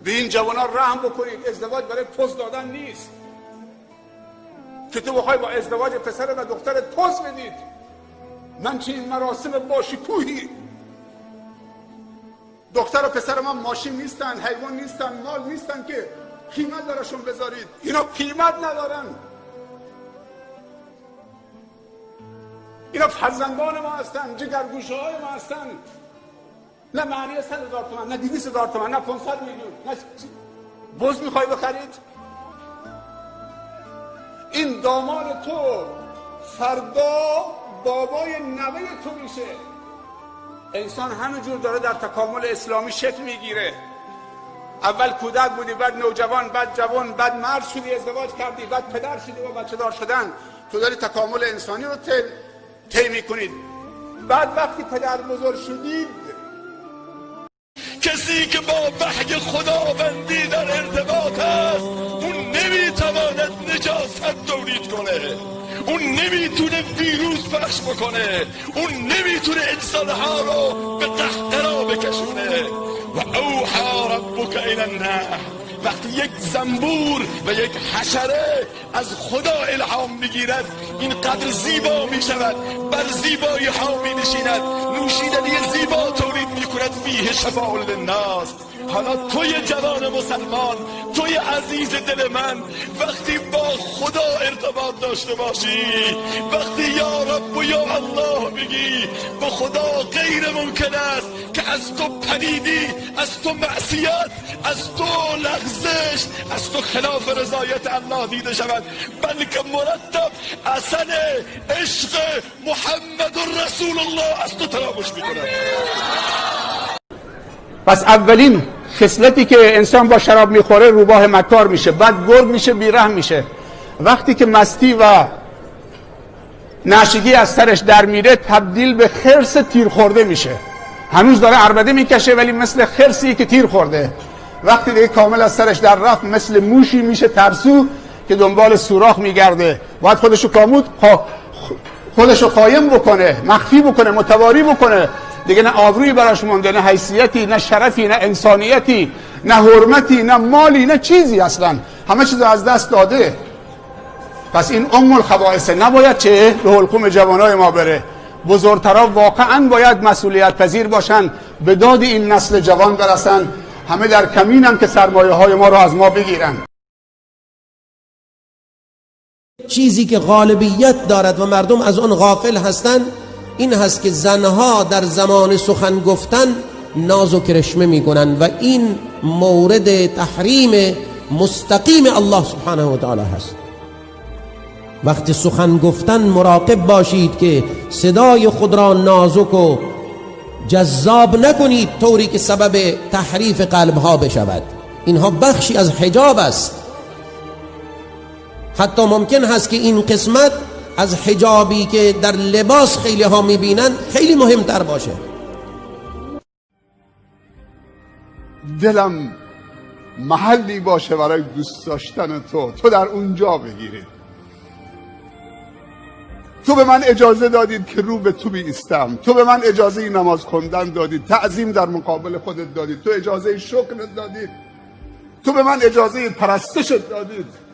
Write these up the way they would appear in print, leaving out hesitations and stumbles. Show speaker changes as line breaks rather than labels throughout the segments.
به این جوانان رحم بکنید. ازدواج برای پز دادن نیست که تو بخوای با ازدواج پسر و دخترت پز بدید. من چه این مراسم باشکوهی، دختر و پسر ما ماشین نیستن، حیوان نیستن، مال نیستن که قیمت براشون بذارید. اینا قیمت ندارن. اینا فرزندان ما هستن، جگرگوشه های ما هستن. نه معنی 100,000 تومان، نه 200,000 تومان، نه 500 میلیون، نه بز میخوای بخرید. این داماد تو فردا بابای نوه تو میشه. انسان همینجور داره در تکامل اسلامی شکل میگیره. اول کودک بودی، بعد نوجوان، بعد جوان، بعد مرد شدی، ازدواج کردی، بعد پدر شدی و بچه دار شدن. تو داری تکامل انسانی رو طی میکنید. بعد وقتی پدر بزرگ شدید،
کسی که با وحی خداوندی در ارتباط است اون نمیتواند نجاست تولید کنه، اون نمیتونه ویروس پخش بکنه، اون نمیتونه انسانها رو به قهقرا بکشونه. و اوحا ربک الی النحل، وقتی یک زنبور و یک حشره از خدا الهام میگیرد اینقدر زیبا میشود، بر زیبایی ها مینشیند، نوشیدنی زیبا تولید میکند، فیه شفاء للناس. حالا توی جوان مسلمان، توی عزیز دل من، وقتی با خدا ارتباط داشته باشی، وقتی یا رب و یا الله بگی، به خدا غیر ممکن است که از تو پلیدی، از تو معصیت، از تو لغزش، از تو خلاف رضایت الله دیده شود، بلکه مرتب اصل عشق محمد رسول الله از تو تراوش میکند.
پس اولین خصلتی که انسان با شراب میخوره روباه مکار میشه، بعد گرگ میشه، بیرحم میشه. وقتی که مستی و نشگی از سرش در میره تبدیل به خرس تیر خورده میشه. هنوز داره عربده میکشه ولی مثل خرسی که تیر خورده. وقتی دیگه کامل از سرش در رفت مثل موشی میشه ترسو که دنبال سوراخ میگرده. باید خودشو کامود خودشو قایم بکنه، مخفی بکنه، متواری بکنه. دیگه نه آبرویی براش مونده، نه حیثیتی، نه شرفی، نه انسانیتی، نه حرمتی، نه مالی، نه چیزی، اصلا همه چیز از دست داده. پس این ام الخبائث نباید چه به حلقوم جوانای ما بره. بزرگترها واقعا باید مسئولیت پذیر باشن، به داد این نسل جوان برسن. همه در کمینن که سرمایه های ما رو از ما بگیرن.
چیزی که غالبیت دارد و مردم از آن غافل هستند این هست که زنها در زمان سخن گفتن ناز و کرشمه میکنند و این مورد تحریم مستقیم الله سبحانه و تعالی هست. وقتی سخن گفتن مراقب باشید که صدای خود را نازک و جذاب نکنید طوری که سبب تحریف قلبها بشود. اینها بخشی از حجاب است. حتی ممکن هست که این قسمت از حجابی که در لباس خیلی ها میبینن خیلی مهمتر باشه.
دلم محلی باشه برای دوست داشتن تو، تو در اونجا بگیرید. تو به من اجازه دادید که رو به تو بیستم، تو به من اجازه نماز خواندن دادید، تعظیم در مقابل خودت دادید، تو اجازه شکرت دادید، تو به من اجازه پرستشت دادید.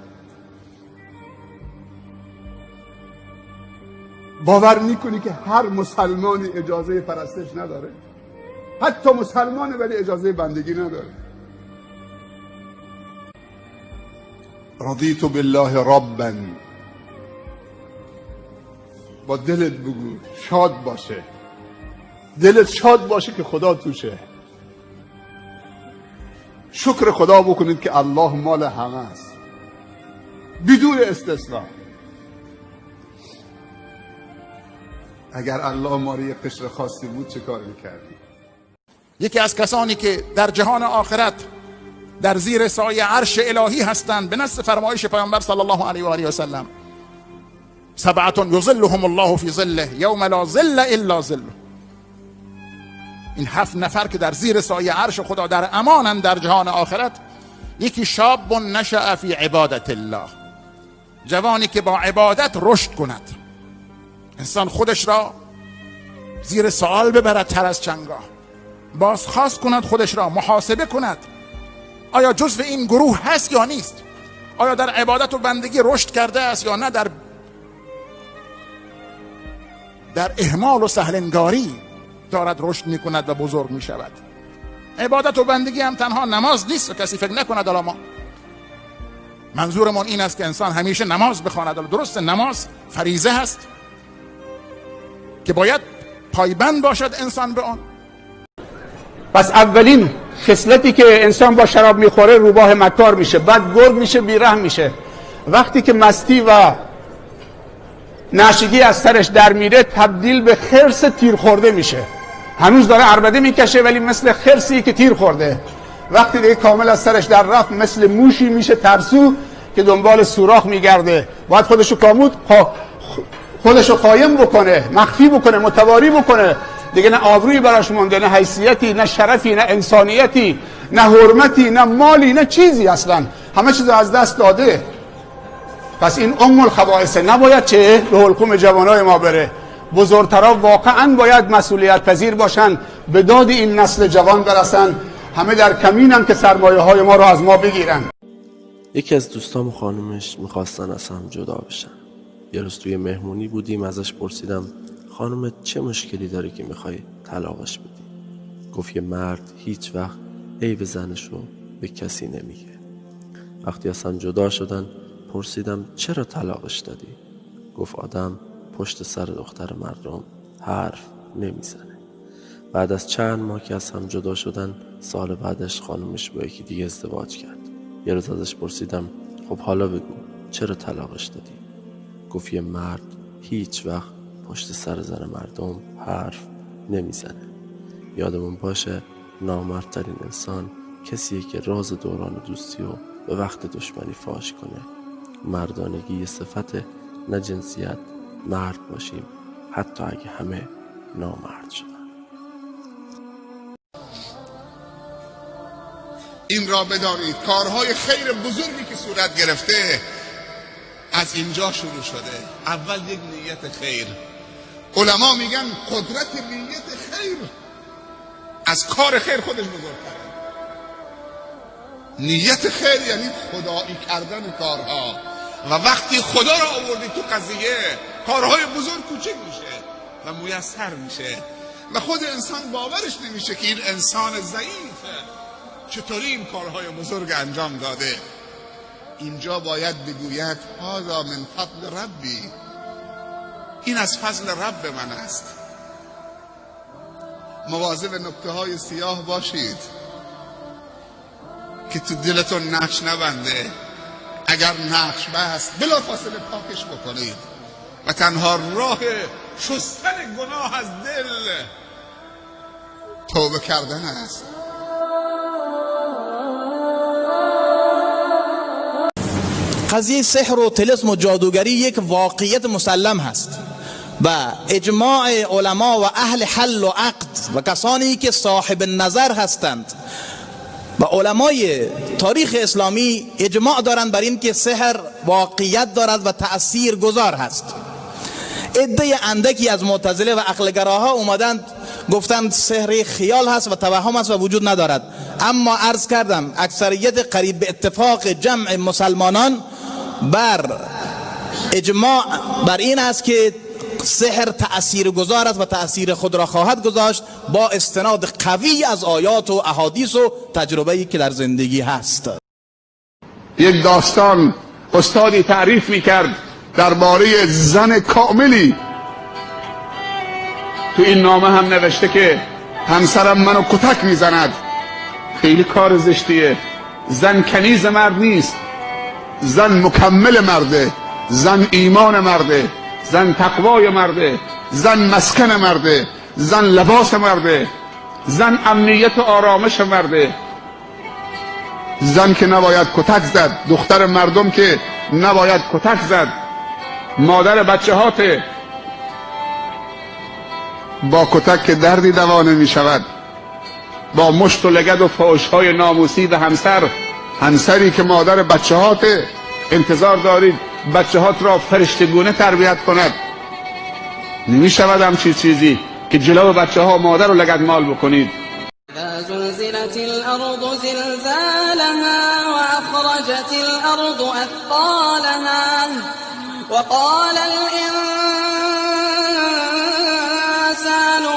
باور میکنی که هر مسلمانی اجازه پرستش نداره؟ حتی مسلمانه ولی اجازه بندگی نداره. رضیت بالله ربا، با دلت بگو شاد باشه، دلت شاد باشه که خدا توشه. شکر خدا بکنید که الله مال همه است، بدون استثناء. اگر الله مال یک قشر خاصی بود چه کار میکردی؟
یکی از کسانی که در جهان آخرت در زیر سایه عرش الهی هستند به نص فرمایش پیامبر صلی الله علیه و آله و سلم، سبعة یظلهم الله فی ظله یوم لا ظل الا ظله. این 7 نفر که در زیر سایه عرش خدا در امانند در جهان آخرت، یکی شاب نشأ فی عبادت الله، جوانی که با عبادت رشد کند. انسان خودش را زیر سوال ببرد تر از چنگاه، بازخواست کند خودش را، محاسبه کند. آیا جزو این گروه هست یا نیست؟ آیا در عبادت و بندگی رشد کرده است یا نه در اهمال و سهلنگاری دارد رشد میکند و بزرگ میشود؟ عبادت و بندگی هم تنها نماز نیست و کسی فکر نکند. حالا ما منظورمون این است که انسان همیشه نماز بخواند. درست، نماز فریضه هست که باید پایبند باشد انسان به آن.
پس اولین خصلتی که انسان با شراب میخوره روباه مکار میشه، بعد گرگ میشه، بیرحم میشه. وقتی که مستی و نشگی از سرش در میره تبدیل به خرس تیر خورده میشه. هنوز داره عربده میکشه ولی مثل خرسی که تیر خورده. وقتی دیگه کامل از سرش در رفت مثل موشی میشه ترسو که دنبال سوراخ میگرده. باید خودشو خودشو قایم بکنه، مخفی بکنه، متواری بکنه. دیگه نه آبرویی براش مونده، نه حیثیتی، نه شرفی، نه انسانیتی، نه حرمتی، نه مالی، نه چیزی، اصلا همه چیز از دست داده. پس این ام الخبائث نباید چه به حلقوم جوانای ما بره. بزرگترها واقعا باید مسئولیت پذیر باشن، به داد این نسل جوان برسن. همه در کمینن که سرمایه های ما رو از ما بگیرن.
یکی از دوستام و خانومش میخواستن از هم جدا بشن. یه روز توی مهمونی بودیم، ازش پرسیدم خانومت چه مشکلی داره که میخوای طلاقش بدی؟ گفت یه مرد هیچ وقت عیب زنشو به کسی نمیگه. وقتی از هم جدا شدن پرسیدم چرا طلاقش دادی؟ گفت آدم پشت سر دختر مردم حرف نمیزنه. بعد از چند ماه که از هم جدا شدن، سال بعدش خانومش با یکی دیگه ازدواج کرد. یه روز ازش پرسیدم خب حالا بگو چرا طلاقش دادی؟ گفت یه مرد هیچ وقت پشت سر زن مردم حرف نمیزنه. یادمون باشه نامردترین انسان کسیه که راز دوران دوستی و به وقت دشمنی فاش کنه. مردانگی صفت، نه جنسیت. مرد باشیم حتی اگه همه نامرد شدن.
این را بدانید کارهای خیر بزرگی که صورت گرفته از اینجا شروع شده. اول یک نیت خیر. علما میگن قدرت نیت خیر از کار خیر خودش بزرگتره. نیت خیر یعنی خدایی کردن کارها، و وقتی خدا را آوردی تو قضیه کارهای بزرگ کوچک میشه و میسر میشه و خود انسان باورش نمیشه که این انسان ضعیف چطوری این کارهای بزرگ انجام داده. اینجا باید بگوید هذا من فضل ربی، این از فضل رب من است. مواظب نکته های سیاه باشید که تو دلتون نقش نبنده. اگر نقش بست بلافاصله پاکش بکنید و تنها راه شستن گناه از دل توبه کردن است.
قضیه سحر و طلسم و جادوگری یک واقعیت مسلم هست و اجماع علما و اهل حل و عقد و کسانی که صاحب نظر هستند و علمای تاریخ اسلامی اجماع دارند بر این که سحر واقعیت دارد و تأثیر گذار هست. عده اندکی از معتزله و عقلگراها اومدند گفتند سحر خیال هست و توهم هست و وجود ندارد. اما عرض کردم اکثریت قریب به اتفاق جمع مسلمانان بر اجماع بر این است که سحر تأثیر گذار است و تأثیر خود را خواهد گذاشت با استناد قوی از آیات و احادیث و تجربه‌ای که در زندگی هست.
یک داستان استادی تعریف می‌کرد درباره زن کاملی.
تو این نامه هم نوشته که
همسرم منو کتک میزند.
خیلی کار زشتیه. زن کنیز مرد نیست،
زن مکمل مرده، زن ایمان مرده،
زن تقوای مرده،
زن مسکن مرده، زن لباس مرده،
زن امنیت و آرامش مرده.
زن که نباید کتک زد، دختر مردم که نباید کتک زد،
مادر بچه هاته.
با کتک که دردی دوا نمی شود،
با مشت و لگد و فحش‌های ناموسی به همسر،
همسری که مادر بچه هاته،
انتظار دارید بچه هات را فرشتگونه تربیت کند. نمی شود همچین چیزی که جلو بچه ها مادر رو لگد مال بکنید.
زلزلت الأرض زلزالها وأخرجت الأرض أثقالها وقال الإنسان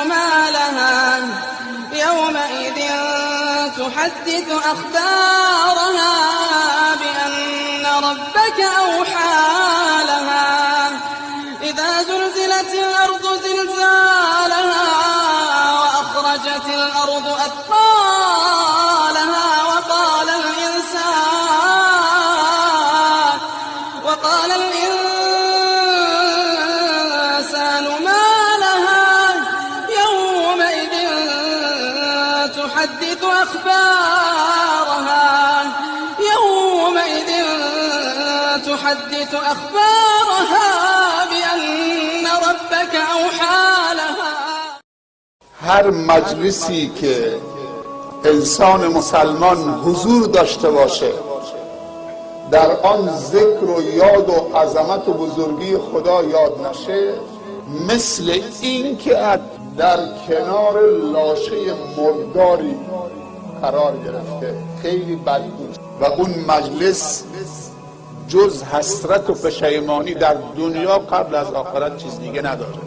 ما لها يومئذ تحدث أخبارها بأن ربك أوحى لها. إذا زلزلت الأرض زلزالها وأخرجت الأرض أثقالها وقال الإنسان ما لها يومئذ تحدث أخبارها يومئذ تحدث أخبارها بأن ربك أوحى لها.
هر مجلسی که انسان مسلمان حضور داشته باشه در آن ذکر و یاد و عظمت و بزرگی خدا یاد نشه، مثل این که در کنار لاشه مرداری قرار گرفته، خیلی بد بود. و اون مجلس جز حسرت و پشیمانی در دنیا قبل از آخرت چیز دیگه نداره.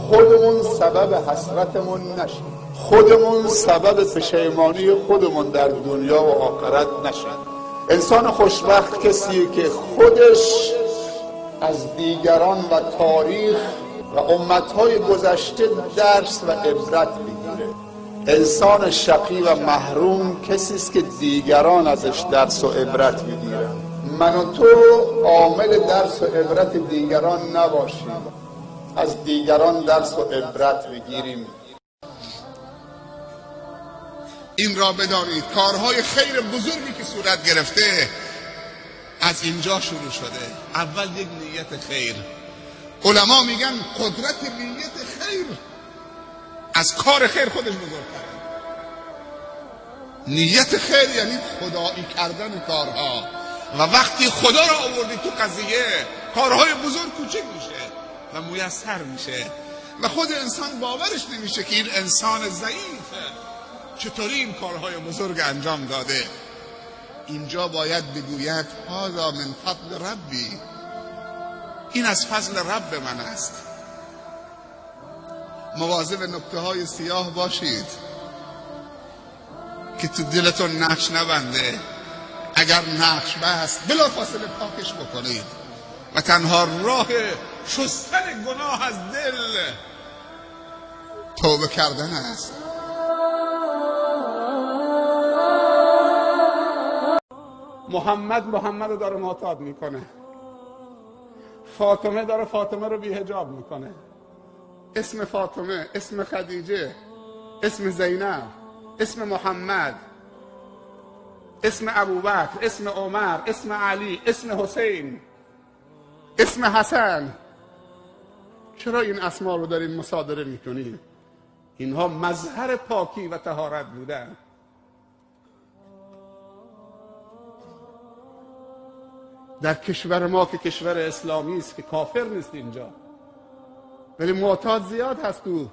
خودمون سبب حسرتمون نشیم، خودمون سبب پشیمانی خودمون در دنیا و آخرت نشیم. انسان خوشبخت کسیه که خودش از دیگران و تاریخ و امتهای گذشته درس و عبرت بگیره. انسان شقی و محروم کسی است که دیگران ازش درس و عبرت میگیرن. من و تو عامل درس و عبرت دیگران نباشیم، از دیگران درس و عبرت بگیریم.
این را بدانید کارهای خیر بزرگی که صورت گرفته از اینجا شروع شده. اول یک نیت خیر. علما میگن قدرت نیت خیر از کار خیر خودش بزرگتره. نیت خیر یعنی خدایی کردن کارها، و وقتی خدا را آوردی تو قضیه کارهای بزرگ کوچک میشه و میسر میشه و خود انسان باورش نمیشه که این انسان ضعیف چطوری این کارهای بزرگ انجام داده. اینجا باید بگوید هذا من فضل ربی، این از فضل رب من است. مواظب نکته های سیاه باشید که تو دلتون نقش نبنده. اگر نقش بست بلافاصله پاکش بکنید و تنها راه شستن گناه از دل توبه کردن است.
محمد محمد رو داره معتاد میکنه، فاطمه داره فاطمه رو بی‌حجاب میکنه. اسم فاطمه، اسم خدیجه، اسم زینب، اسم محمد، اسم ابوبکر، اسم عمر، اسم علی، اسم حسین، اسم حسن. چرا این اسما رو داریم مصادره میکنیم؟ اینها مظهر پاکی و طهارت بودن. در کشور ما که کشور اسلامی است که کافر نیست اینجا، ولی معتاد زیاد هست، تو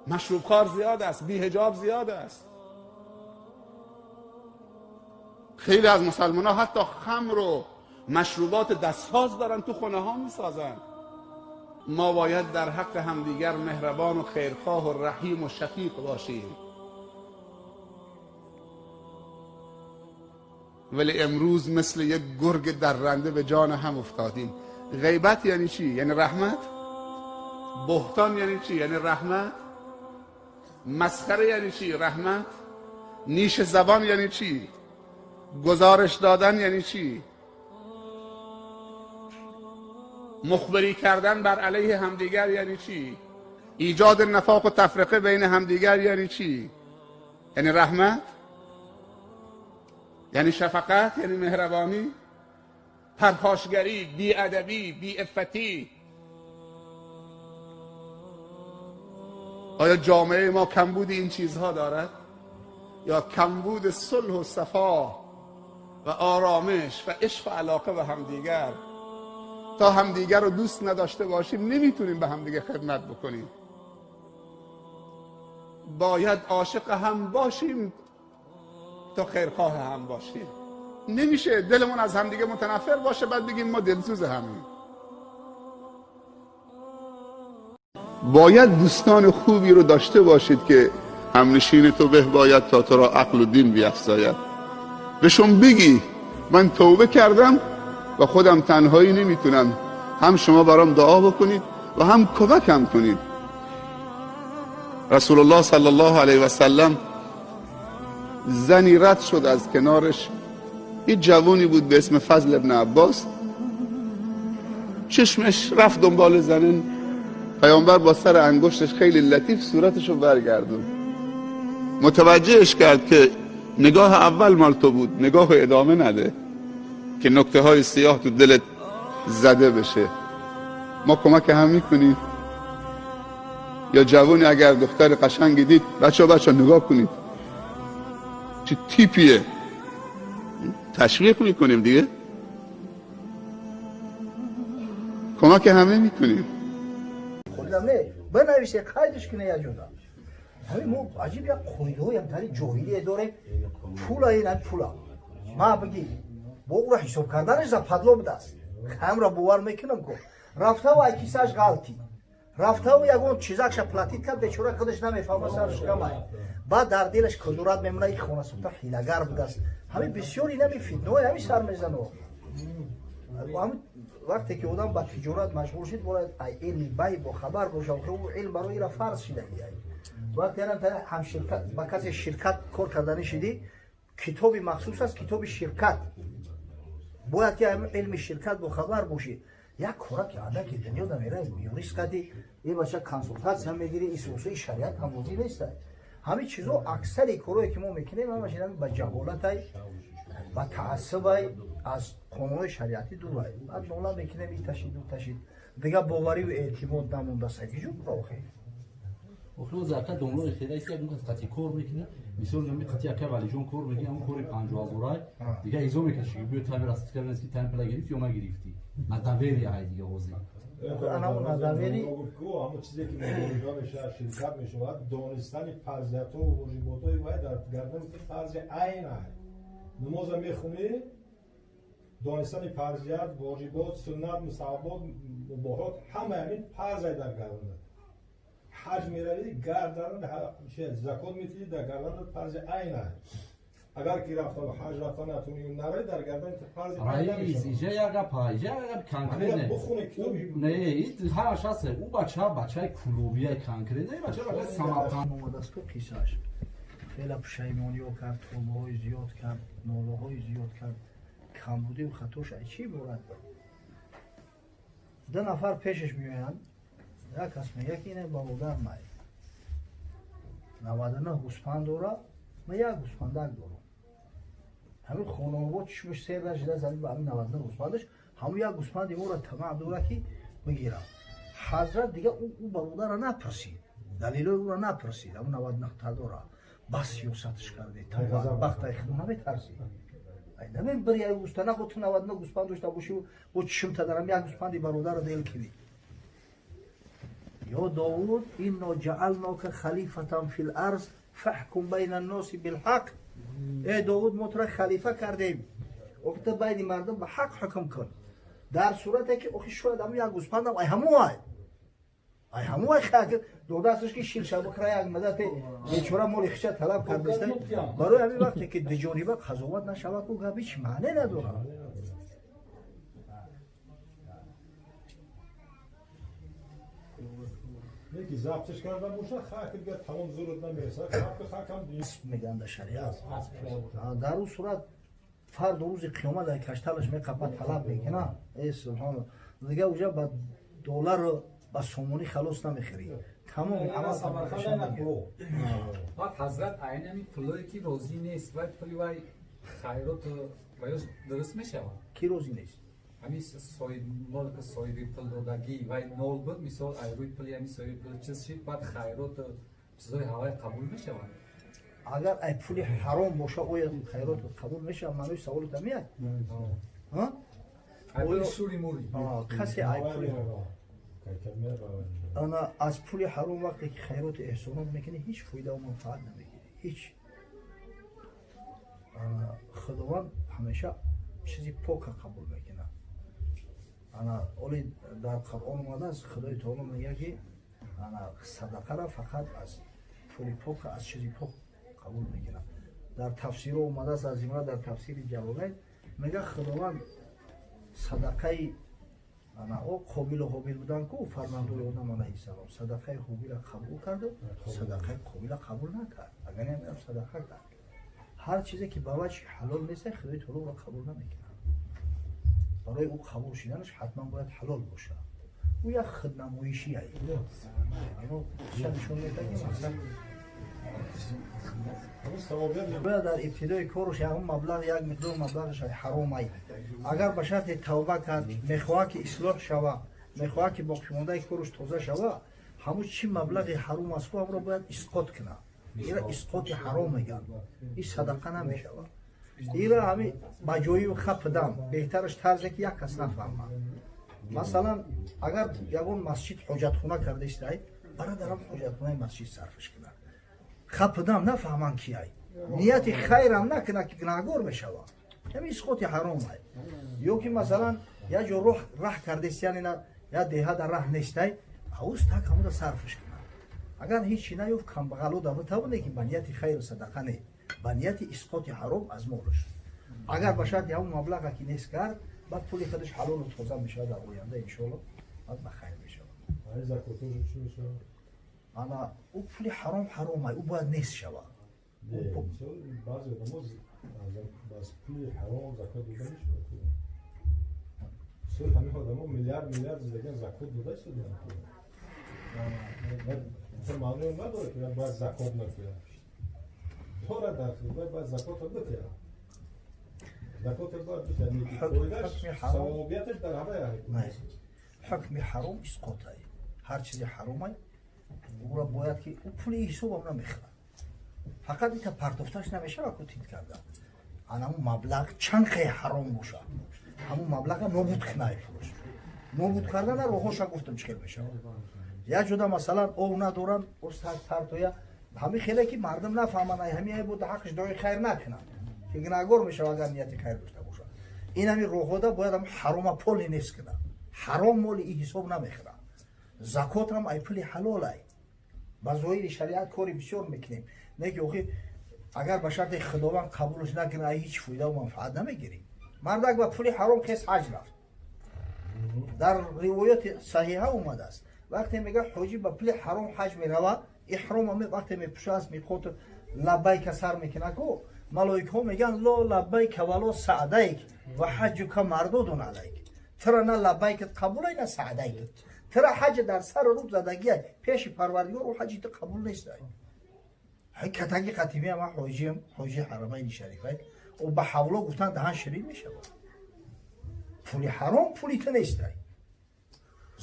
مشروبخوار زیاد است، بی‌حجاب زیاد است. خیلی از مسلمان ها حتی خمر و مشروبات دستساز دارن تو خونه ها میسازن. ما باید در حق همدیگر مهربان و خیرخواه و رحیم و شفیق باشیم. ولی امروز مثل یک گرگ درنده به جان هم افتادیم. غیبت یعنی چی؟ یعنی رحمت؟ بهتان یعنی چی؟ یعنی رحمت؟ مسخره یعنی چی؟ رحمت؟ نیش زبان یعنی چی؟ گزارش دادن یعنی چی؟ مخبری کردن بر علیه همدیگر یعنی چی؟ ایجاد نفاق و تفرقه بین همدیگر یعنی چی؟ یعنی رحمت؟ یعنی شفقت؟ یعنی مهربانی؟ پرخاشگری، بی‌ادبی، بی‌عفتی. آیا جامعه ما کمبود این چیزها دارد؟ یا کمبود صلح و صفا و آرامش و عشق و علاقه به همدیگر؟ تا همدیگر رو دوست نداشته باشیم نمیتونیم به همدیگه خدمت بکنیم. باید عاشق هم باشیم تا خیرخواه هم باشیم. نمیشه دلمون از همدیگه متنفر باشه بعد بگیم ما دلسوز همیم. باید دوستان خوبی رو داشته باشید که همنشین تو به باید تا تو را عقل و دین بیفزاید. بهشون بگی من توبه کردم و خودم تنهایی نمیتونم، هم شما برام دعا بکنید و هم کمکم کنید. رسول الله صلی الله علیه و سلم زنی رد شد از کنارش، یه جوانی بود به اسم فضل ابن عباس، چشمش رفت دنبال زنن. پیامبر با سر انگشتش خیلی لطیف صورتشو برگردون، متوجهش کرد که نگاه اول مال تو بود، نگاه ادامه نده که نکته های سیاه تو دلت زده بشه. ما کمک هم میکنیم. یا جوانی اگر دختر قشنگی دید، بچه بچه نگاه کنید چه تیپیه، تشویق میکنیم دیگه، کمک همه میکنیم.
خودم نه بنویسه قیدش کنه یا جدا. همین ما عجیب یک قیدهای هم در جاهلیه داریم. پولا این پولا ما بگی با او را حساب کردنش زپدلو بوده است. هم را باور میکنم که رفته و کیسه‌اش غلطی رفته و یگون چیزاکش پلاتید کرد، بیچاره خودش نمیفهمه سرش کمه، بعد در دلش کدورت میمونه یک خونه سوخته حیله‌گر بوده است. همین بسیار این همین فتنه همین سر میزنه. همین وقتی که آدم با تجارت مشغول شد باید علم بی با خبر باشه، او علم برای را فرض شده. وقتی هم شرکت با کسی شرکت کار کردنی شدی، کتابی مخصوص است، کتاب شرکت، باید که علم شرکت با خبر باشی. یک کاره که آدم که دنیا دمیره یوریست قدی این باشه کنسولتاسیون میگیری، این سوسوی شریعت هم بازی نیست. همین چیزا اکثر کارهایی که ما میکنیم همش با جهالت و تعصب از قانون شریعتی دور. بعد نولا میکنیم این تشید و تشید دیگه باوری و اعتماد نمونده است. هیچ جور
охиро зака домлои хеле ки як қати кор мекунад, мисол ами қати ака валиҷон кор мекунад, ҳамон кори 50 ҳазорай дига изо мекаши, биё тайм раст кардани ки тайм пула гирифти ё нагирифти. На доверие ай дига ҳозир.
Ана на доверие
ҳамон чизе ки муҳориба мешавад, ширкат мешавад, донистани фарзиятҳо ва воҷиботҳои вай дар гардани ту фарзи айн ай. Намоза мехунӣ, донистани фарзият, воҷибот, суннат, мустаҳабот, мубоҳот ҳама ҳамин фарз ай дар гарданат. ҳаҷ меравӣ, гардан закот метиҳӣ, дар гарданат фарзи айн ай. Агар ки рафтан ҳаҷ рафтан натунӣ наравӣ, дар гарданат фарзи айн
раис иҷа як гап, иҷа як гап конкретне. Не, ҳамаш ҳаст. Ӯ бача бачаи кулобияи конкретне, бача бачаи Самарқанд
омадааст ку қиссааш. Хеле пушаймониё кард, толбаҳои зиёд кард, нолаҳои зиёд кард, камбудию хатош ай чӣ иборат? Ду нафар пешаш меоянд, як кас мегӯяд ки ина бародар май 99 гӯспанд дора, ман як гӯспандак дорам. Ҳамин хонаобод чишмаш сер нашуда замин ба ҳамин 99 гӯспандаш, ҳамун як гӯспанди моро тамаъ дора ки бигирам. Ҳазрат дига ӯ бародарро напурсид, далелҳои ӯро напурсид, ҳамун 99 та дора. Бас сиёсатш карде, бахтай худ наметарсид. Намебари як гӯста, нахо ту 99 гӯспанд дошта бошӣ, бо чишмта дарам як гӯспанди бародарро дел кунӣ. يا داود إنا جعلناك خلیفة في الأرض فاحكم بين الناس بالحق. ای داود ما تو را خلیفه کردیم، وقت بین مردم به حق حکم کن. در صورتی که اخی شاید هم یک گوسپندم ای همو ای ای همو ای خاک داده استش که شیر شبک را یک مدت بیچاره مال خیشه طلب کرده است. برای همین وقتی که دو جانبه قضاوت نشود او گپ هیچ معنی نداره.
یکی ضبطش کردن باشه خاک دیگه تمام زورت نمیرسه، خاک خاک هم
نیست میگن در شریعت. در اون صورت فرد روز قیامت در کشتلش میقپد طلب میکنه. ای سبحان الله، دیگه اونجا با دلار با سومونی خلاص نمیخری، تمام عمل
سمرقند. بعد حضرت عین همین پولایی که راضی نیست و پولی وای خیرات وایش درست میشه.
کی راضی نیست؟
ҳамин соҳиби мол ки соҳиби пул додагӣ вай нол буд, мисол ай рӯи пули ҳамин соҳиби пул чиз шид, баъд хайроту чизҳои ҳавай қабул мешаванд?
Агар ай пули ҳаром боша, оя хайрот қабул мешавад? Маънои саволат ҳамин аст? Касе ай пули Ана аз пули ҳаром вақте ки хайроту эҳсонот мекунӣ, ҳеҷ фоидаву манфаат намегирӣ, ҳеҷ. Ана Худованд ҳамеша чизи пока қабул мекунад. Ана оли дар Қуръон омадааст, Худои таоло мегӯяд, ки ана садақара фақат аз пули пока, аз чизи пок қабул мекунад. Дар тафсирҳо омадааст, аз ҷумла дар тафсири Ҷалолайн мегӯяд, Худованд садақаи ана о Қобилу Ҳобил будан ку, фарзандои Одам алайҳиссалом, садақаи Ҳобила қабул карду садақаи Қобила қабул накард. Агар намедам садақа кард, ҳар чизе ки ба ваҷҳи ҳалол нест, Худои таоло ӯро қабул намекунад. Барои ӯ қабул шуданаш ҳатман бояд ҳалол бошад. Ӯ як худнамоишӣ ай, нишон медиҳад, ки мақсад бояд дар ибтидои корш ягон маблағ, як миқдор маблағаш ҳаром ай. Агар ба шарти тавба кард, мехоҳад ки ислоҳ шава, мехоҳад ки боқимондаи корш тоза шава, ҳамун чӣ маблағи ҳаром аст ку, ҳамро бояд исқот кунад. Ира исқоти ҳаром мегӯянд, ин садақа намешавад. Ира ҳами ба ҷои хапдам беҳтараш тарзе ки як кас нафаҳмад. Масалан, агар ягон масҷид ҳоҷатхона карда истай, барадарам ҳоҷатхонаи масҷид сарфаш кунад, хапдам нафаҳманд ки ай, нияти хайрам накунад, ки гунаҳгор мешавад. Ҳами исқоти ҳаром ай. Ё ки масалан як ҷо роҳ раҳ кардаист, яъне як деҳа дар раҳ нестай, ауз так ҳамуда сарфаш кунад. Агар ҳечи наёфт, камбағало да битавоне, ки ба нияти хайру садақа не, ба нияти исқоти ҳаром аз молаш. Агар ба шарти ҳамун маблаға ки нест кард, баъд пули худаш ҳалолу тоза мешавад дар оянда, иншоалло, баъд ба хайр мешавад. Ана ӯ пули ҳаром ҳаром ай, ӯ бояд нест шавад.
Баъзе одамо аз пули ҳаром закот дода мешавад. Ҳамин одамо миллиард миллиард зиндагиан закот дода истодаанд. Маънои надорад, ки бояд закот накунад. Дорад, дар бояд закотро битиҳад. Закотро бояд битиҳад, фоидаш, савобияташ дар ҳамаи.
Ҳукми ҳаром исқот ай. Ҳар чизи ҳаром ай, ӯро бояд ки ӯ пули ҳисобам намехӯрад. Фақат ита партофташ намешавад ку тит карда. Анамун маблағ чанд қай ҳаром бошад, ҳамун маблаға нобуд кунай пулаш. Нобуд кардана роҳоша гуфтам, чӣ хел мешавад. Як ҷода масалан ов надоранд, партоя ҳамин хеле ки мардум нафаҳманд, ай ҳамин ай буда ҳаққаш дуои хайр накунанд, ки гунаҳгор мешавад агар нияти хайр дошта бошад. Ин ҳамин роҳода бояд ҳам ҳарома поли нест кунад. Ҳаром моли и ҳисоб намехӯрад. Закот ҳам ай пули ҳалол ай. Ба зоҳири шариат кори бисёр мекунем, не ки охи агар ба шарти Худованд қабулш накунад, ай ҳеҷ фоидаву манфаат намегирӣ. Мардак ба пули ҳаром хес ҳаҷ рафт. Дар ривояти саҳиҳа омадааст, вақте мега ҳоҷӣ ба пули ҳаром ҳаҷ меравад, иҳром вақте мепӯшад, миқоту лаббайка сар мекунад ку, малоикҳо мегӯянд: ло лаббайка вало саъдайк ва ҳаҷука мардудун алайк. Тира на лаббайкат қабулай, на саъдайкат. Тира ҳаҷ дар сару рӯ задагиай, пеши Парвардигор ӯ ҳаҷи ту қабул нестай. Ҳай катаги қатимия ма ҳоҷиам, ҳоҷи Ҳарамайни Шарифай. Ӯ ба ҳавло гуфтан даҳан ширин мешавад. Пули ҳаром пули ту нестай.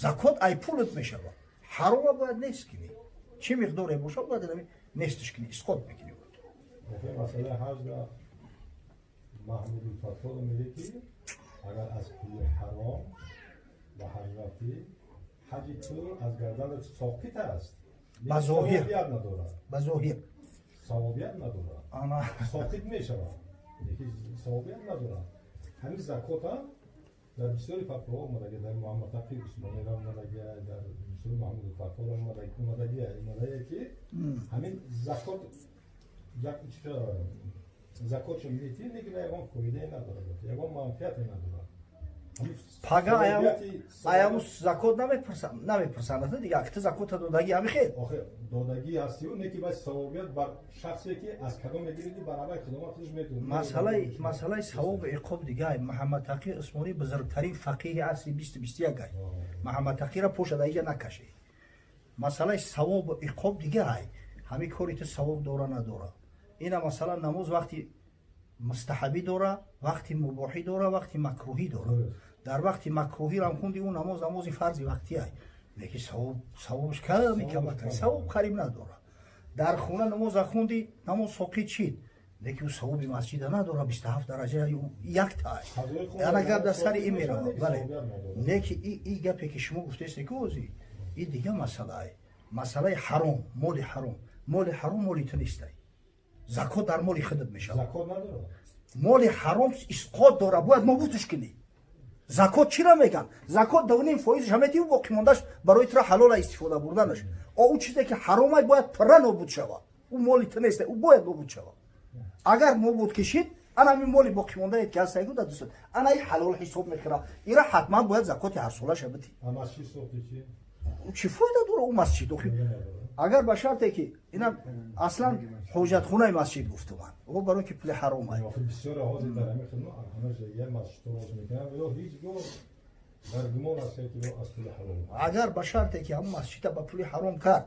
Закот ай пулат мешавад. Ҳарома бояд нест кунӣ. Чӣ миқдоре бошад, бояд нестш кунӣ, исқот мекунӣ.
Масъалаи ҳаҷ Маҳмуд Фатво мегӯяд, ки агар аз пули ҳаром ба ҳаҷ рафтӣ, ҳаҷи ту аз гарданат соқит аст.
Ба зоҳир
надорад.
Ба зоҳир
савобият надорад, соқит мешавад, лекин савобият надорад. Ҳамин закот ҳам дар бисёри фатвоҳо омадаги, дар Муҳаммад Тақи Усмонира омадаги, дар бисёри Маҳмуд Фатворо омадаги, ки ҳамин закот закотшо метиҳӣ, лекин ягон фоидае надорад, ягон манфиате надорад.
Пага аяму закот намепурсанд дига, ту закота додаги ҳами хел.
Охир додагӣ ҳастию, не ки баъд савобият бар шахсе ки аз кадом мегирид, барабаи Худованд худаш медонад.
Масъалаи савобу иқоб дига. Муҳаммад Тақи Усмонӣ бузургтарин фақиҳи асри 20-21 ай. Муҳаммад Тақиро поша дар иҷа накашед. Масъалаи савобу иқоб дига ай. Ҳамин кори ту савоб дора, надора. Ина масалан намоз вақти мустаҳабӣ дора, вақти мубоҳӣ дора, вақти макрӯҳӣ дора. Дар вақти макрӯҳиро хунди, ӯ намоз намози фарзи вақтӣ ай, лекин савобаш ками камак, савоб қариб надора. Дар хона намоза хунди, намоз соқит шид. Лекин ӯ савоби масҷида надорад, 27 дараҷа як тай. Ана гап дар сари ин меравад. Бале. Лекин и гапе ки шумо гуфтаед ки ози, и дига масъалае. Масъалаи ҳаром, моли ҳаром. Моли ҳаром моли ту нестай. Закот дар моли худат мешавад.
Закот надорад.
Моли ҳаром исқот дорад, бояд нобудш кунӣ. Закот чиро меган? Закот 2.5 фоизаш ҳамети, боқимондаш барои тура ҳалола истифода бурданаш. Ӯ чизе ки ҳаромай бояд пурра нобуд шавад. Ӯ моли ту нест, ӯ бояд нобуд шавад. Агар нобуд кишид, ана ҳамин моли боқимондае ки ҳастайгу дар дустат, ана и ҳалол ҳисоб мекунад. Ира ҳатман бояд закоти ҳарсолаша битӣ. Чӣ фоида дора ӯ масҷид? Агар ба шарте ки ина аслан ҳоҷатхонаи масҷид гуфту ман, ӯ барои ки пули ҳаром ай.
Бисёр ҳозир дар ҳамин хидмат ҳамаша як масҷидро боз мекунанд, ё ҳеҷ гоҳ дар гумон аст ки аз пули ҳалол.
Агар ба шарте ки ҳамон масҷида ба пули ҳаром кард,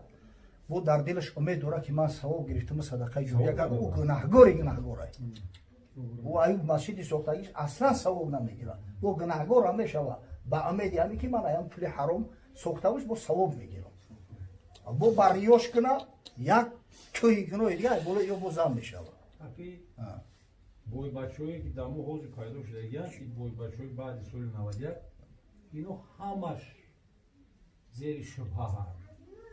бо дар дилаш умед дорад ки ман савоб гирифтаму садақаи ҷория кардам, ӯ гунаҳгори гунаҳгорай. Ӯ аюб масҷиди сохтагиш аслан савоб намегирад, ӯ гунаҳгор ҳам мешавад ба умеди ҳамин ки ман аям пули ҳаром сохтамуш бо савоб мегирам. Бо ба риёш куна, як кӯҳи гуноҳи дига боло ё бо зам мешавад.
Бойбачаҳое ки дар мо ҳозир пайдо шудагиянд, ин бойбачаҳои баъди соли 91, ино ҳамаш зери шубҳаанд.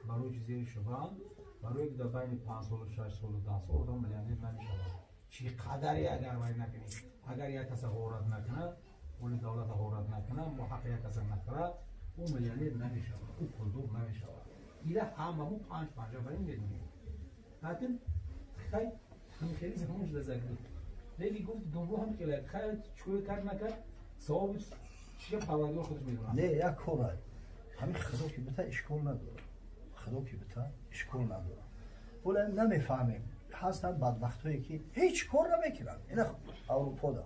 Барои чи зери шубҳаанд? Барое ки дар байни 5 солу 6 солу 10 сол одам миллионер намешавад. Чӣ қадаре агар вай накунӣ, агар як каса ғорат накунад, пули давлата ғорат накунад, мо ҳаққи як каса нахӯрад, ӯ миллионер намешавад, ӯ пулдор намешавад. Ира ҳамаму панҷ панҷа барин медонем. Лакин хай хеле замон шуда зак. Лекин гуфт думбо ҳам хеле хай чикор кард накард, савоби чия парвардигор худаш медонад.
Не, як корай. Ҳамин худо ки бита ишкол надорад. Худо ки бита ишкол надорад. Вале намефаҳмем. Ҳастанд бадбахтҳое ки ҳеҷ кор намекунанд. Ина Аврупода.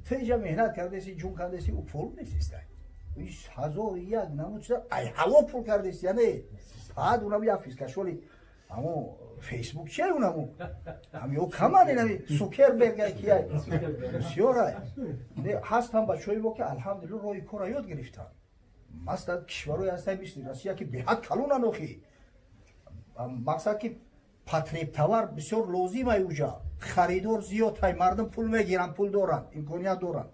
Ту инҷа меҳнат кардеси, ҷун кардеси, ӯ пул нестистай. 1001 намуд чиза ай ҳаво пул кардеси, яъне баъд унам як фискашоли амо Фейсбук чия, унаму ҳам ё каман инами Сукерберг кияй бисёрай. Ҳастанд бачаҳои мо ки алҳамдулилла роҳи корро ёд гирифтанд. Масалан, кишварҳое ҳастанд мисли Россия ки беҳад калонанд, охи мақсад ки потребтовар бисёр лозим ай, уҷа харидор зиёд ай, мардум пул мегиранд, пул доранд, имконият доранд.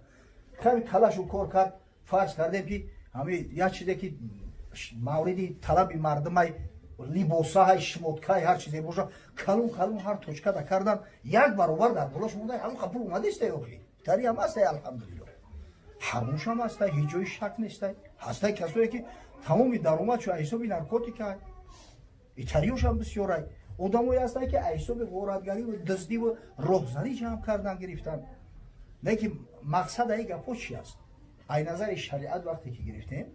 Ками калашу кор кард, фарз кардем ки ҳами як чизе ки мавриди талаби мардумай, либосаҳай, шмоткай, ҳар чизе боша, калон калон ҳар точкада кардан, як баробар дар болош монда, ҳамон пул омадистай, охи тари ҳам ҳастай, алҳамдулилло, ҳармушам ҳастай, ҳеҷ ҷои шак нестай. Ҳастай касое ки тамоми даромадшо аз ҳисоби наркотика, итариёшам бисёрай. Одамое ҳастанд ки аз ҳисоби ғоратгариву дуздиву роҳзанӣ ҷамъ кардан гирифтанд. Лекин мақсад аи гапҳо чи аст? Ай назари шариат вақте ки гирифтем,